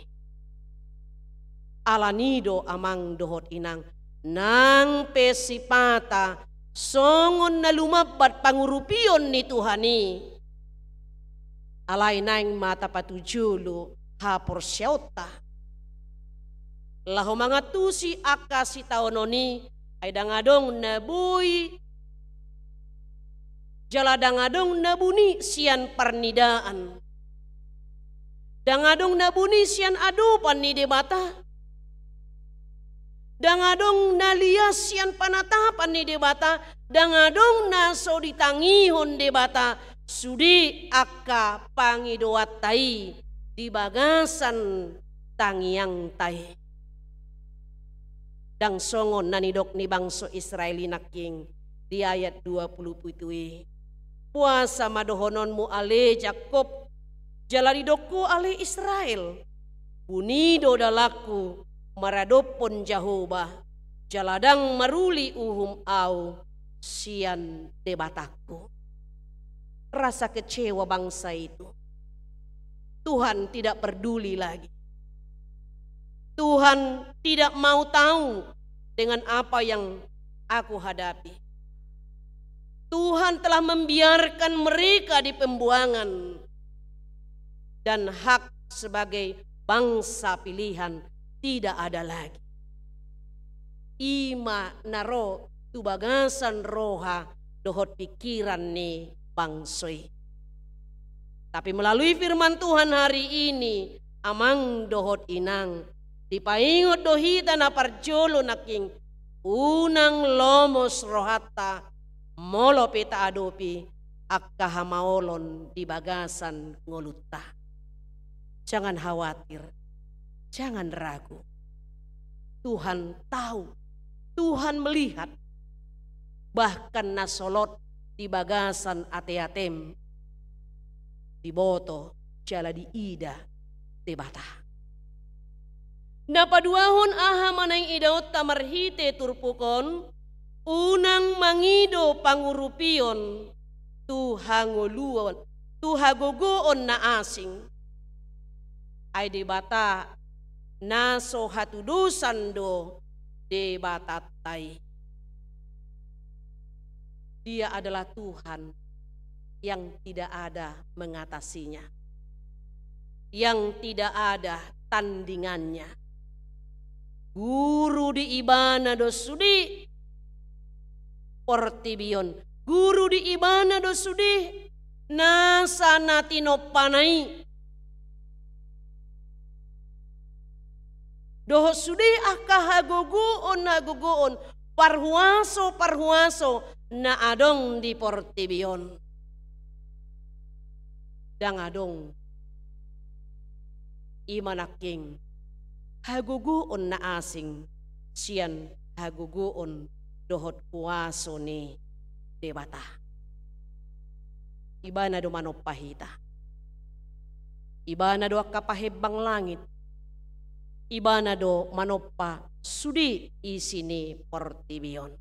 Alani do amang dohot inang, nang pe sipata songon na lumambat pangurupion ni Tuhan i, alai naeng ma tapatujolo haporseaonta laho mangantusi angka sitaonon i, ai ndang adong na boi jala ndang adong na buni sian parnidaan. Ndang adong na buni sian adopan ni Debata. Ndang adong na lias sian panatapan ni Debata, ndang adong na so ditangihon Debata, sude angka pangidoanta i di bagasan tangiangta i. Ndang songon na nidok ni bangso Israel i nangkin di ayat dua pulu pitu i. Puasa ma dohononmu ale Jakkob, jala didok ho ale Israel, buni do dalanku maradophon Jahowa, jala ndang maruli uhum au sian Debatangku. Rasa kecewa bangsa itu. Tuhan tidak peduli lagi. Tuhan tidak mau tahu dengan apa yang aku hadapi. Tuhan telah membiarkan mereka di pembuangan, dan hak sebagai bangsa pilihan tidak ada lagi. I ma na ro tu bagasan roha dohot pikiran ni bangso i. Tapi melalui firman Tuhan hari ini, amang dohot inang, dipaingot do hita na parjolo nangkin, unang lomos rohanta molo pe taadopi angka hamaolon di bagasan ngolunta. Jangan khawatir, jangan ragu. Tuhan tahu, Tuhan melihat, bahkan na solot di bagasan ateatem diboto jala diida Debata. Na paduahon, aha ma naeng idaonta marhite turpuk on? Unang mangido pangurupion tu hangoluon, tu hagogoon na asing. Ai Debata na so hatudosan do Debatanta i. Dia adalah Tuhan yang tidak ada mengatasinya, yang tidak ada tandingannya. Guru di ibana do sude portibi on, guru di ibana do sude nasa na tinompana i. Dohot sude angka hagogoon, hagogoon, parhuaso, parhuaso na adong di portibi on. Ndang adong i ma nangkin hagogoon na asing sian hagogoon dohot huaso ni Debata. Ibana do manompa hita. Ibana do angka pahembang langit. Ibana do manompa sude isi ni portibi on.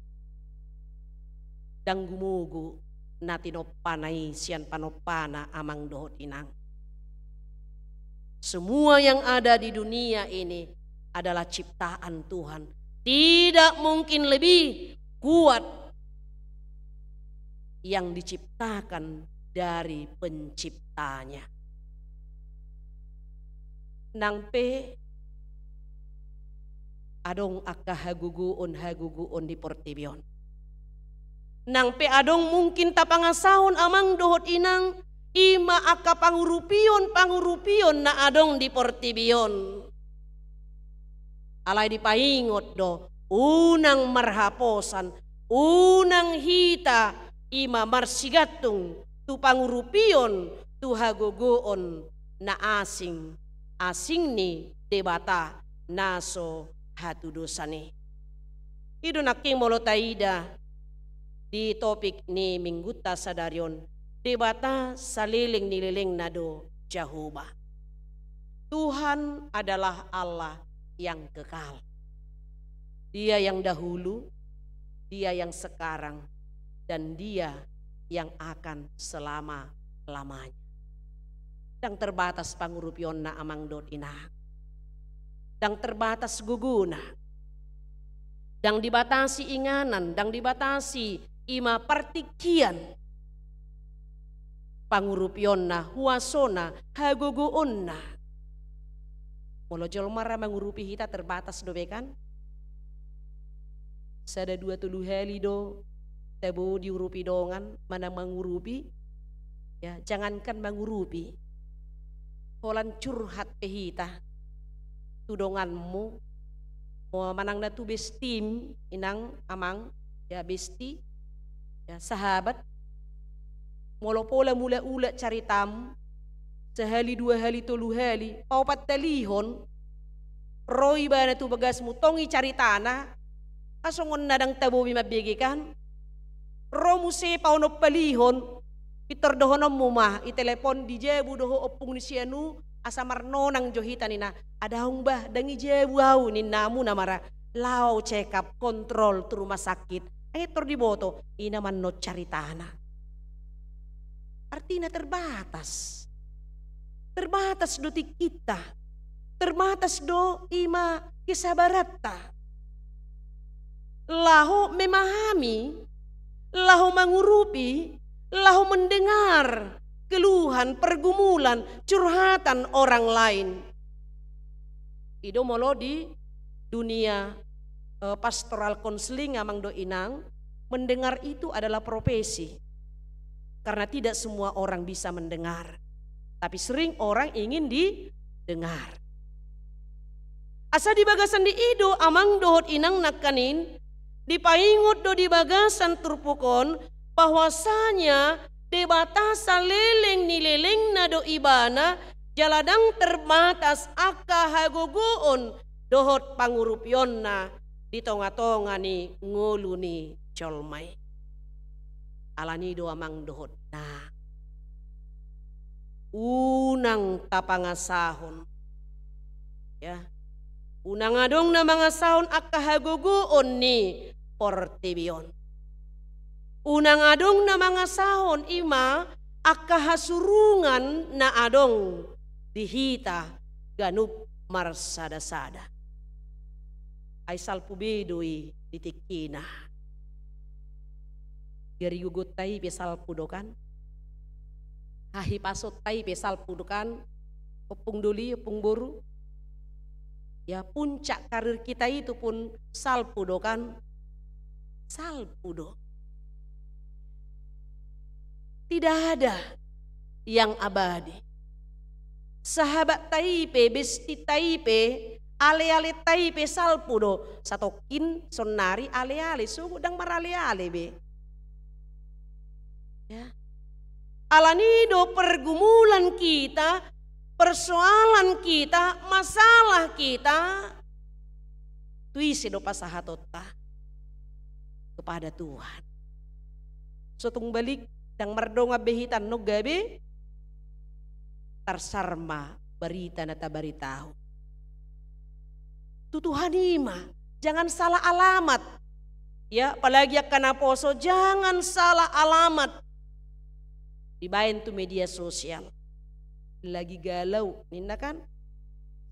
Ndang gumogo na tinompana i sian panompana, amang dohot inang. Semua yang ada di dunia ini adalah ciptaan Tuhan. Tidak mungkin lebih kuat yang diciptakan dari penciptanya. Nang pe adong angka hagogoon-hagogoon di portibi on. Nang pe adong mungkin tapangasahon amang dohot inang, i ma angka pangurupion-pangurupion na adong di portibi on. Alai dipaingot do, unang marhaposan, unang hita i ma marsigantung tu pangurupion, tu hagogoon na asing, asing ni Debata na so hatudosan i. I do nangkin molo taida di topik ni minggunta sadari on, Debata saleleng ni lelengna do Jahowa. Tuhan adalah Allah yang kekal. Dia yang dahulu, Dia yang sekarang, dan Dia yang akan selama-lamanya. Ndang terbatas pangurupionna amang dohot inang. Ndang terbatas gogona. Ndang dibatasi inganan, ndang dibatasi i ma partingkian. Pangurupionna, huasona, hagogoonna. Molo jolma ra mangurupi hita terbatas do be kan? Sada dua tolu hali do tabo diurupi dongan, manang mangurupi, ya, jangankan mangurupi, holan curhat pe hita tu donganmu, manang na tu bestim, inang, amang, ya, besti, ya, sahabat. Molo pola mula-ula caritam, sahali, dua hali, tolu hali, paopat halihon, ro ibana tu bagasmu, tong i caritana, asongon na ndang tabo be mambege kan. Ro muse paonomhalihon, pintor dohononmu ma, i telepon di jabu do ho ompung ni si anu, asa marnonang jo hita ninna. Adong bah, ndang i jabu au ninna, muna ma ra, laho check up, kontrol tu rumah sakit. Ai pintor diboto, i ma annon caritana. Artina terbatas. Terbatas do tingkinta. Terbatas do i ma kesabaranta. Laho memahami, laho mangurupi, laho mendengar keluhan, pergumulan, curhatan orang lain. I do molo di dunia, eh, pastoral counseling, amang dohot inang, mendengar itu adalah profesi. Karena tidak semua orang bisa mendengar. Tapi sering orang ingin didengar. Asa di bagasan di i do amang dohot inang nangkaning, dipaingot do di bagasan turpuk on, bahwasanya Debata saleleng ni lelengna do ibana, jala ndang terbatas angka hagogoon dohot pangurupionna di tonga-tonga ni ngolu ni jolma i. Alani do amang dohot inang, unang tapangasahon, ya, unang adong na mangasahon angka hagogoon ni portibi on. Unang adong na mangasahon i ma angka hasurungan na adong di hita ganup marsada-sada. Ai salpu be do i di tingkina. Garigogonta i pe salpu do kan? Hahipasonta i pe salpu do kan? Ompung doli, ompung boru. Ya, puncak karir kita itu pun salpu do kan? Salpu do. Tidak ada yang abadi. Sahabatta i pe, bestinta i pe, ale-alenta i pe salpu do. Satongkin saonari ale-ale, sogot ndang marale-ale be. Ya. Alani do pergumulan kita, persoalan kita, masalah kita, tu ise do pasahatonta? Kepada Tuhan. Sotung balik, ndang mardongan be hita annon gabe tarsar ma barita na tabaritahon. Tu Tuhan i ma, jangan salah alamat. Ya, apalagi angka naposo, jangan salah alamat. Dibaen tu media sosial. Lagi galau, ninna kan?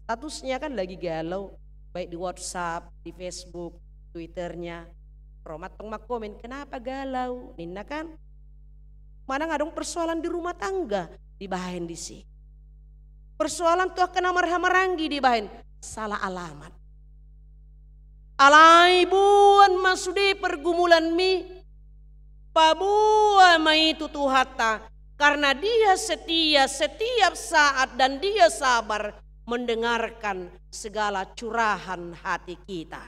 Statusnya kan lagi galau. Baik di WhatsApp, di Facebook, Twitternya. Ro ma antong mangkomen, "Kenapa galau?" ninna kan? Manang adong persoalan di rumah tangga, dibaen disi. Persoalan tu angka na marhahamaranggi, dibaen, salah alamat. Alai boan ma sude pergumulanmi, Paboa ma i tu Tuhanta, karena Dia setia setiap saat dan Dia sabar mendengarkan segala curahan hati kita.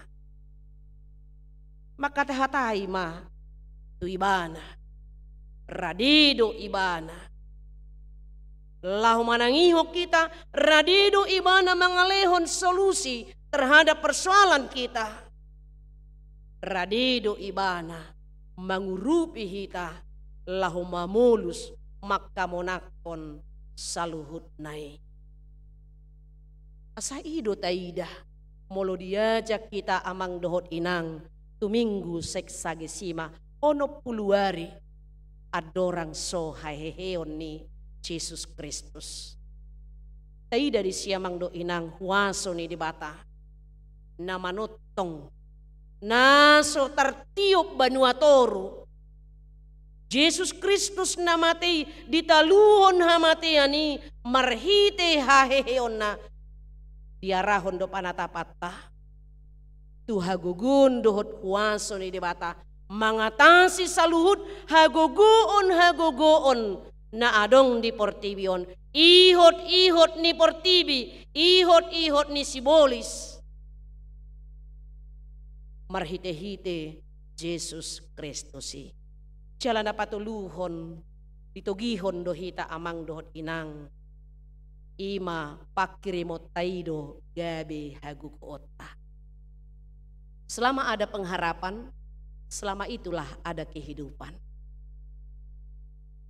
Mangkatahatai ma tu Ibana. Rade do Ibana laho manangihon hita, rade do Ibana mangalehon solusi terhadap persoalan kita. Rade do Ibana mangurupi hita laho mamolus mangkamonanghon saluhutna i. Asa i do taida, molo diajak hita amang dohot inang tu Minggu Sexagesima, onom pulu ari andorang so haheheon ni Jesus Kristus. Taida disi amang dohot inang huaso ni Debata na manongtong, na so tartiop banua toru. Jesus Kristus na mate i ditaluhon hamatean i marhite haheheonna, diarahon do panatapanta tu hagogoon dohot huaso ni Debata mangatasi saluhut hagogoon-hagogoon na adong di portibi on, ihot-ihot ni portibi, ihot-ihot ni sibolis. Marhite-hite Jesus Kristus i. Jala na patoluhon, ditogihon do hita amang dohot inang, i ma pangkirimonta i do gabe hagogoonta. Selama ada pengharapan, selama itulah ada kehidupan.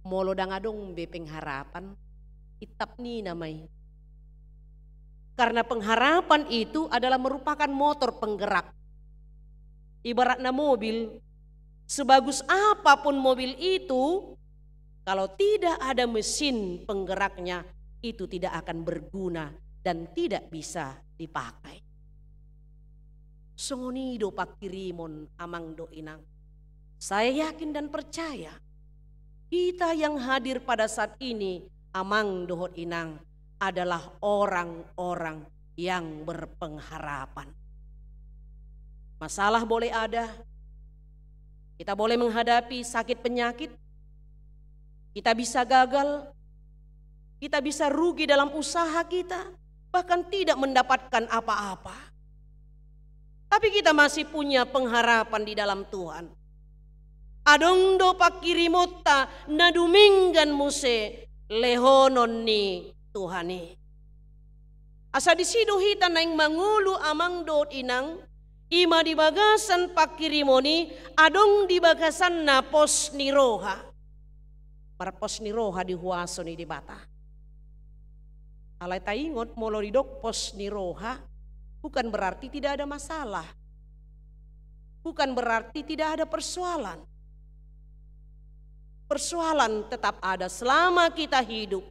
Molo ndang adong be pengharapan, itap ninna ma i. Karena pengharapan itu adalah merupakan motor penggerak. Ibaratna mobil, sebagus apapun mobil itu, kalau tidak ada mesin penggeraknya, itu tidak akan berguna dan tidak bisa dipakai. Songon i do pangkirimon amang dohot inang. Saya yakin dan percaya, kita yang hadir pada saat ini, amang dohot inang, adalah orang-orang yang berpengharapan. Masalah boleh ada, kita boleh menghadapi sakit penyakit, kita bisa gagal, kita bisa rugi dalam usaha kita, bahkan tidak mendapatkan apa-apa. Tapi kita masih punya pengharapan di dalam Tuhan. Adong do pangkirimonta na dumenggan muse lehonon ni Tuhan i. Asa disi do hita naeng mangolu amang dohot inang, i ma di bagasan pangkirimon i, adong di bagasanna pos ni roha. Marpos ni roha di huaso ni Debata. Alai taingot, molo didok pos ni roha, bukan berarti tidak ada masalah. Bukan berarti tidak ada persoalan. Persoalan tetap ada selama kita hidup.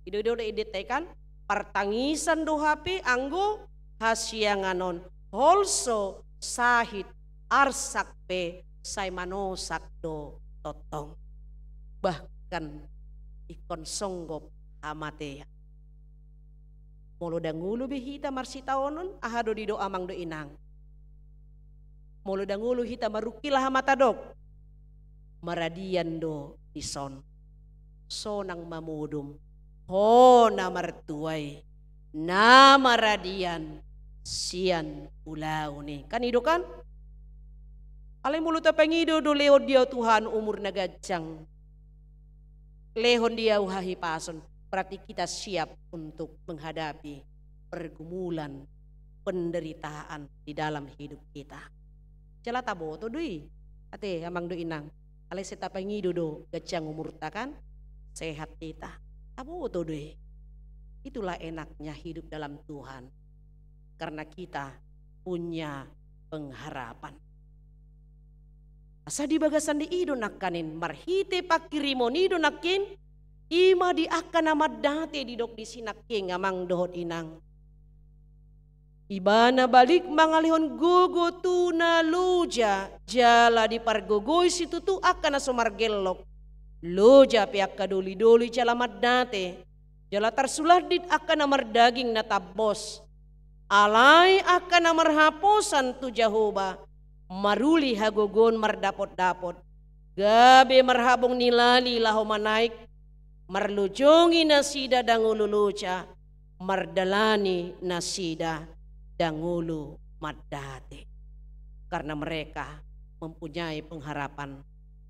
I do, i do, i do, i do, kan? Partangisan do hape anggo hasiangan on, holso sahit arsak pe sai manosak do tongtong. Bahkan ingkon songgop hamatean. Molo ndang olo be hita marsitaonon, aha do didok amang dohot inang? Molo ndang olo hita marungkil, aha ma tadok? Maradian do dison. Sonang ma modom, ho na martua i, na maradian sian ulaon i. Kan i do kan? Alai molo tapangido do lehon di Ho Tuhan umur na ganjang, lehon di Ho hahipason, berarti kita siap untuk menghadapi pergumulan, penderitaan di dalam hidup kita. Jala taboto do i, ate amang dohot inang, alai sai tapangido do ganjang umurta, kan? Sehat hita. Taboto do i. Itulah enaknya hidup dalam Tuhan. Karena kita punya pengharapan. Asa di bagasan ni i do nangkaning, marhite pangkirimon i do nangkin, i ma di angka na mandate didok disi nangkin, amang dohot inang. Ibana balik mangalehon gogo tu na loja, jala dipargogoi situtu angka na so margellok. Loja pe angka doli-doli jala mandate, jala tarsulandit angka na mardaging na tambos. Alai angka na marhaposan tu Jahowa, maruli hagogoon mardapot-dapot. gabe marhabong ni lali laho manaek, marlojongi nasida dangolu loja, mardalani nasida dangolu mandate. Karena mereka mempunyai pengharapan,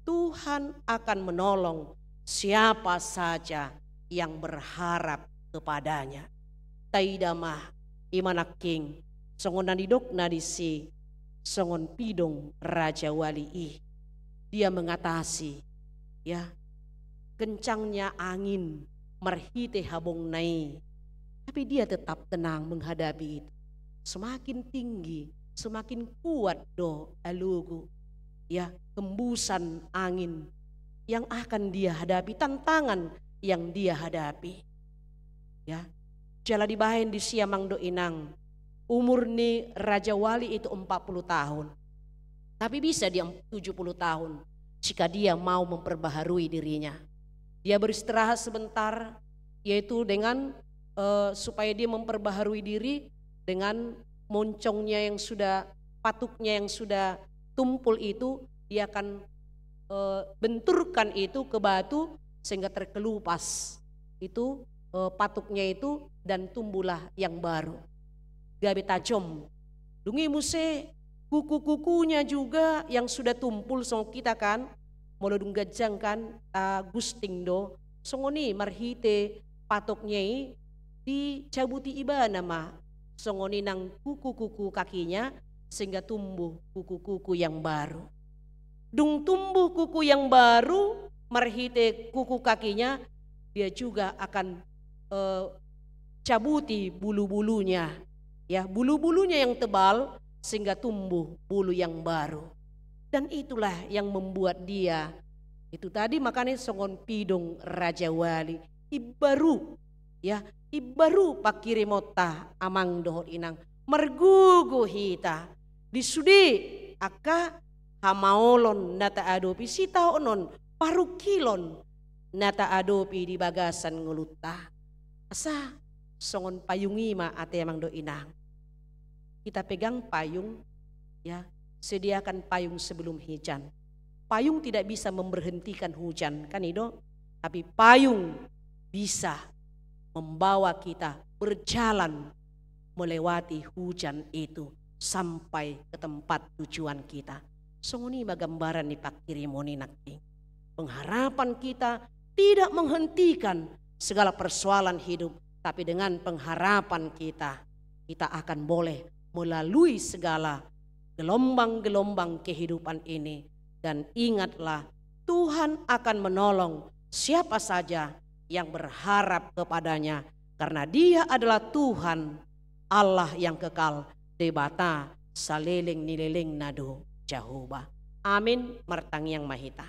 Tuhan akan menolong siapa saja yang berharap kepada-Nya. Taida ma, i ma nangkin, songon na nidokna disi, songon pidong rajawali i. Dia mengatasi, ya, kencangnya angin marhite habongna i, tapi dia tetap tenang menghadapi itu. Semakin tinggi, semakin kuat do alogo, ya, hembusan angin yang akan dia hadapi, tantangan yang dia hadapi. Ya. Jala dibaen disi, amang dohot inang, umur ni rajawali itu empat puluh tahun. Tapi bisa dia tujuh puluh tahun jika dia mau memperbaharui dirinya. Dia beristirahat sebentar, yaitu dengan, eh, supaya dia memperbaharui diri dengan moncongnya yang sudah, patuknya yang sudah tumpul itu, dia akan, eh, benturkan itu ke batu sehingga terkelupas itu, eh, patuknya itu, dan tumbuhlah yang baru. Gabe tajom. Dung i muse kuku-kukunya juga yang sudah tumpul, songon hita kan, molo dung ganjang kan, tagusting do, songon i marhite patuknya i dicabuti ibana ma, songon i nang kuku-kuku kakinya, sehingga tumbuh kuku-kuku yang baru. Dung tumbuh kuku yang baru, marhite kuku kakinya, dia juga akan, eh, cabuti bulu-bulunya, ya, bulu-bulunya yang tebal, sehingga tumbuh bulu yang baru. Dan itulah yang membuat dia itu tadi, makanya songon pidong rajawali, imbaru, ya, imbaru pangkirimonta, amang dohot inang, margogo hita di sude angka hamaolon na taadopi, sitaonon, parungkilon na taadopi di bagasan ngolunta. Asa songon payung i ma, ate amang dohot inang. Kita pegang payung, ya, sediakan payung sebelum hujan. Payung tidak bisa memberhentikan hujan, kan i do? Tapi payung bisa membawa kita berjalan melewati hujan itu sampai ke tempat tujuan kita. Songon i ma gambaran ni pangkirimon i nangkin. Pengharapan kita tidak menghentikan segala persoalan hidup, tapi dengan pengharapan kita, kita akan boleh melalui segala gelombang-gelombang kehidupan ini. Dan ingatlah, Tuhan akan menolong siapa saja yang berharap kepada-Nya, karena Dia adalah Tuhan, Allah yang kekal, Debata saleleng ni lelengna do Jahowa. Amin. Martangiang ma hita.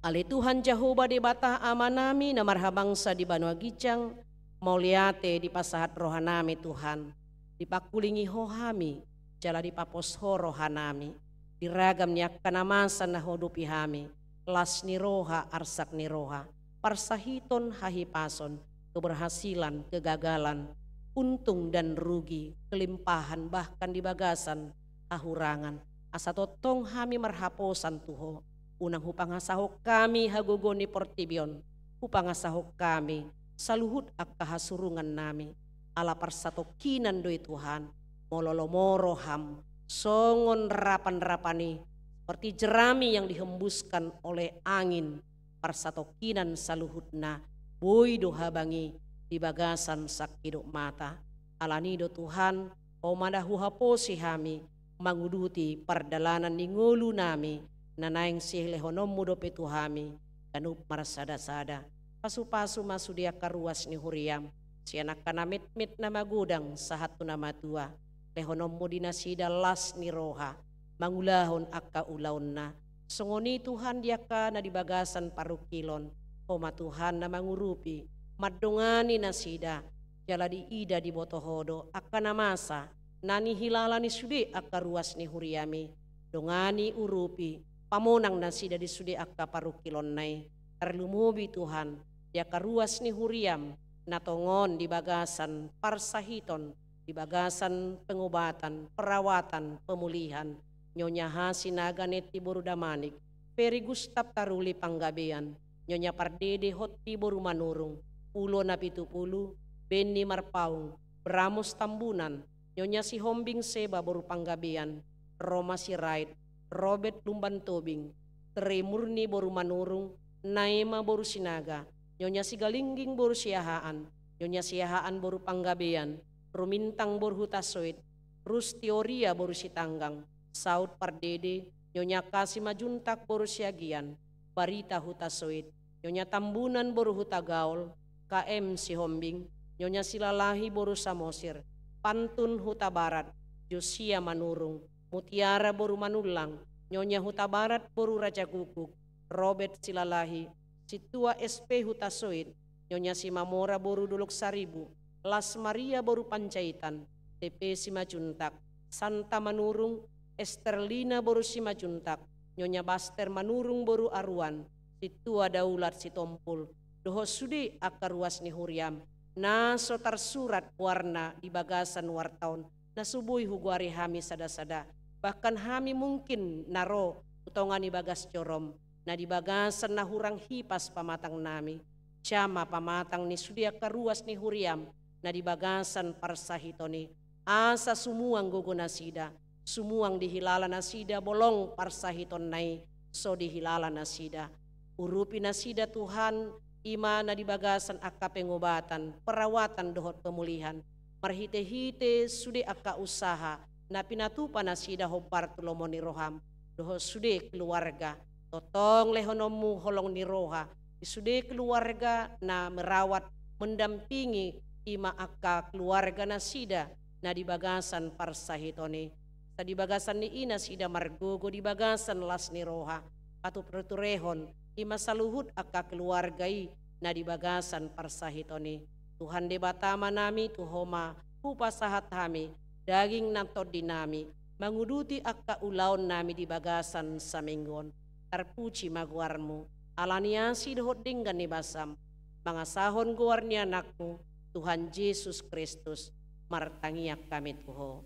Ale Tuhan Jahowa Debata Amanami na marhabangsa di banua ginjang, mauliate dipasahat rohanami, Tuhan. Dipangkulingi Ho hami, jala dipapos Ho rohanami di ragam ni angka na masa na huadopi hami, las ni roha, arsak ni roha, parsahiton, hahipason, keberhasilan, kegagalan, untung dan rugi, kelimpahan, bahkan di bagasan hahurangan. Asa tongtong hami marhaposan tu Ho, unang hupangasahon hami hagogoon ni portibi on, hupangasahon hami saluhut angka hasurungannami. Ala parsatongkinan do i, Tuhan, molo lomo roham, songon rapan-rapan i, seperti jerami yang dihembuskan oleh angin, parsatongkinan saluhutna, boi do habang i di bagasan sangkidop mata. Alani do, Tuhan, Ho ma na huhaposi hami manguduti pardalanan ni ngolunami, na naeng silehononmu dope tu hami ganup marsada-sada. Pasu-pasu ma sude angka ruas ni huriam, sian angka na metmet na magodang sahat tu na matua. Lehononmu di nasida las ni roha mangulahon angka ulaonna. Songon i, Tuhan, di angka na di bagasan parungkilon, Ho ma, Tuhan, na mangurupi, mandongani nasida, jala diida diboto Ho do angka na masa na nihilala ni sude angka ruas ni huriami. Dongani, urupi, pamonang nasida di sude angka parungkilonna i. Tarlumobi, Tuhan, di angka ruas ni huriam na tongon di bagasan parsahiton, di bagasan pengobatan, perawatan, pemulihan, Nyonya Hasinaga Neti boru Damanik, Ferry Gustaf Taruli Panggabean, Nyonya Pardede Hotti boru Manurung, Ulo Napitupulu, Benny Marpaung, Bramos Tambunan, Nyonya Sihombing Seba boru Panggabean, Roma Sirait, Robert Lumban Tobing, Tri Murni boru Manurung, Naema boru Sinaga, Nyonya Sigalingging boru Siahaan, Nyonya Siahaan boru Panggabean, Rumintang boru Hutasoit, Rustioria boru Sitanggang, Saud Pardede, Nyonya Kasi Majuntak boru Siagian, Barita Hutasoit, Nyonya Tambunan boru Hutagaol, K M Sihombing, Nyonya Silalahi boru Samosir, Pantun Hutabarat, Josia Manurung, Mutiara boru Manullang, Nyonya Hutabarat boru Rajagukguk, Robert Silalahi, Sintua S P Hutasoit, Nyonya Simamora boru Dolok Saribu, Las Maria boru Panjaitan, T P Simajuntak, Santa Manurung, Esterlina boru Simajuntak, Nyonya Baster Manurung boru Aruan, Sintua Daulat Sitompul, dohot sude angka ruas ni huriam, na so tarsurat goarna di bagasan warta on, na so boi hugoari hami sada-sada. Bahkan hami mungkin na ro tu tonga ni bagas jorom, na di bagasan na hurang hipas pamatangnami. Jama pamatang ni sude angka ruas ni huriam, na di bagasan parsahiton i. Asa sumuang gogo nasida, sumuang dihilala nasida bolong parsahitonna i, so dihilala nasida. Urupi nasida Tuhan, i ma na di bagasan angka pengobatan, perawatan dohot pemulihan. Marhite-hite sude angka usaha, na pinatupa nasida hombar tu lomo ni roham, dohot sude keluarga. Tongtong lehononmu holong ni roha, di sude keluarga na merawat, mendampingi, i ma angka keluarga nasida, na di bagasan parsahiton i. Asa di bagasan ni i nasida margogo di bagasan las ni roha, patureturehon, i ma saluhut angka keluarga i, na di bagasan parsahiton i. Tuhan Debata Amanami, tu Ho ma hupasahat hami, daging nang tondinami, manguduti angka ulaonnami di bagasan saminggu on. Tarpuji ma goarmu, ala ni asi dohot denggan ni basam, mangasahon goar ni Anakmu, Tuhan Jesus Kristus, martangiang hami tu Ho.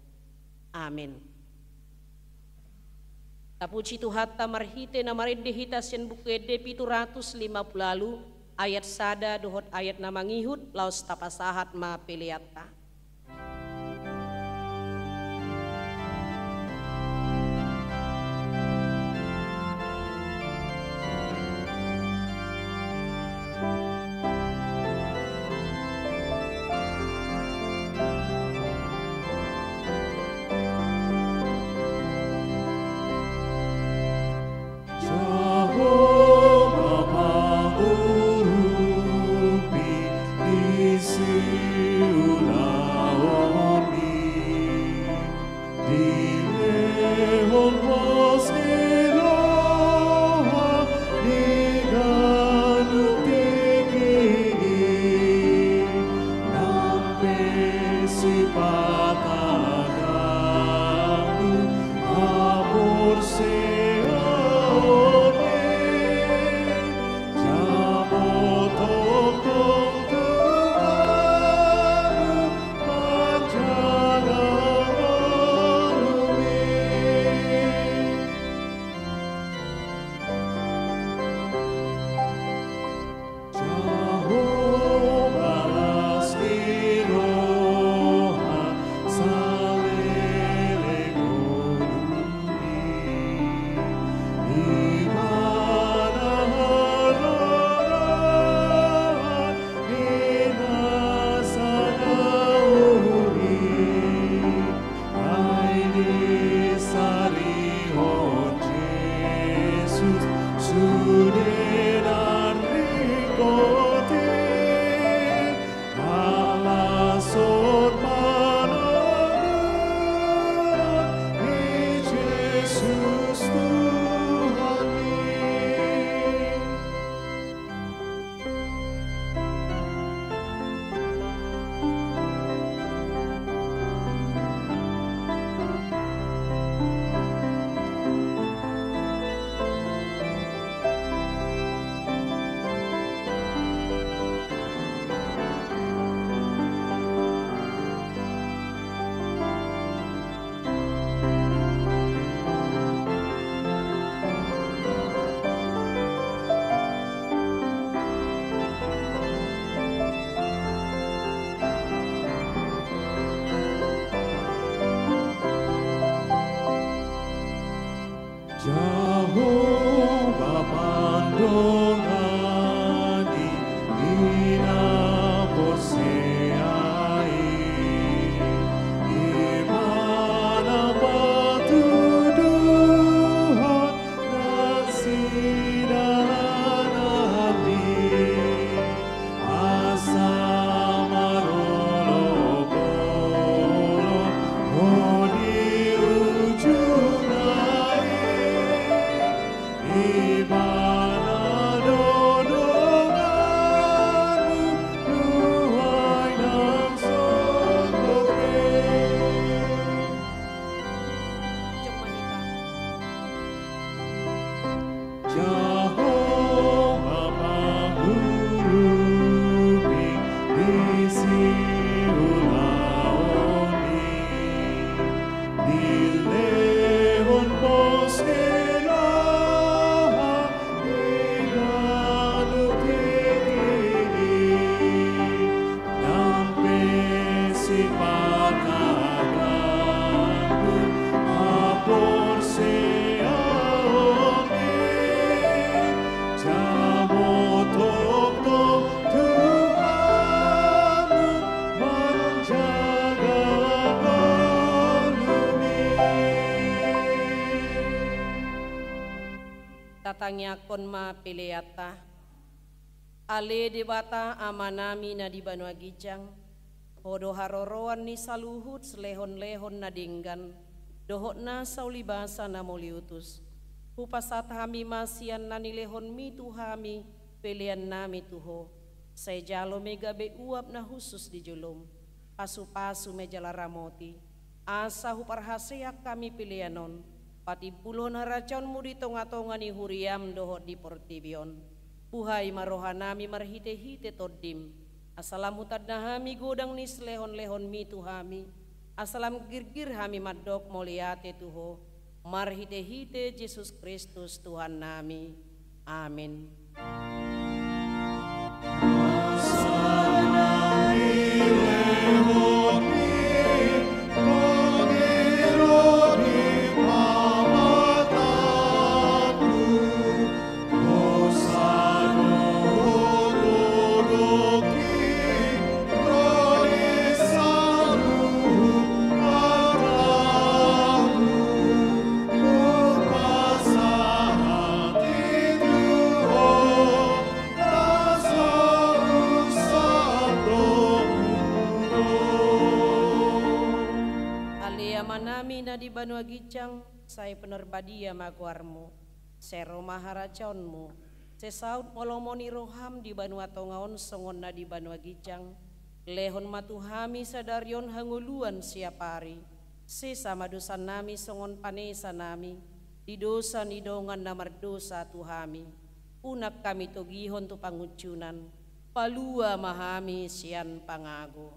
Amin. Tapuji Tuhanta marhite na marende hita sian Buku Ende pitu ratus lima pulu ualu, ayat sada dohot ayat na mangihut, laos tapasahat ma peleanta. Jahowa mangurupi di siula Tangiangkon ma peleanta. Ale Debata Amanami na di banua ginjang, Ho do haroroan ni saluhut silehonlehon na denggan dohot nasa ulibasa na mauliutus. Hupasahat hami ma sian na nilehonMi tu hami peleannami tu Ho. Sai jalo ma i gabe uap na hushus di joloM. Pasupasu ma i jala ramoti, asa huparhaseang hami pelean on patimbulhon harajaonMu di tongatonga ni huriaM dohot di portibi on. Buhai ma rohanami marhitehite TondiM, asa lam hutanda hami godang ni silehonlehonMi tu hami, asa lam girgir hami mandok mauliate tu Ho, marhitehite Jesus Kristus Tuhannami. Amen. Ale Amanami na di banua ginjang, sai pinarbadia ma goarMu. Sai ro ma harajaonMu. Sai saut ma lomo ni rohaM di banua tonga on songon na di banua ginjang. Lehon ma tu hami sadari on hangoluan siapari. Sesa ma dosanami songon panesanami di dosa ni dongan na mardosa tu hami. Unang hami togihon tu pangunjunan. Palua ma hami sian pangago.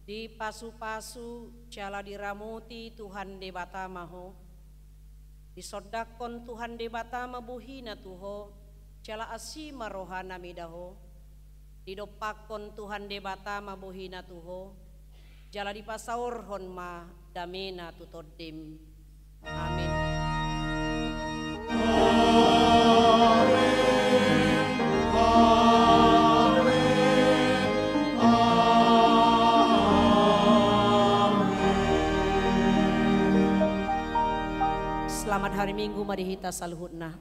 Dipasupasu jala diramoti Tuhan Debata ma ho. Disondangkon Tuhan Debata ma bohiNa tu ho, jala asi ma rohaNa mida ho. Didompakkon Tuhan Debata ma bohiNa tu ho, jala dipasaorhon ma dameNa tu tondim. Amen. Selamat hari Minggu ma di hita saluhutna.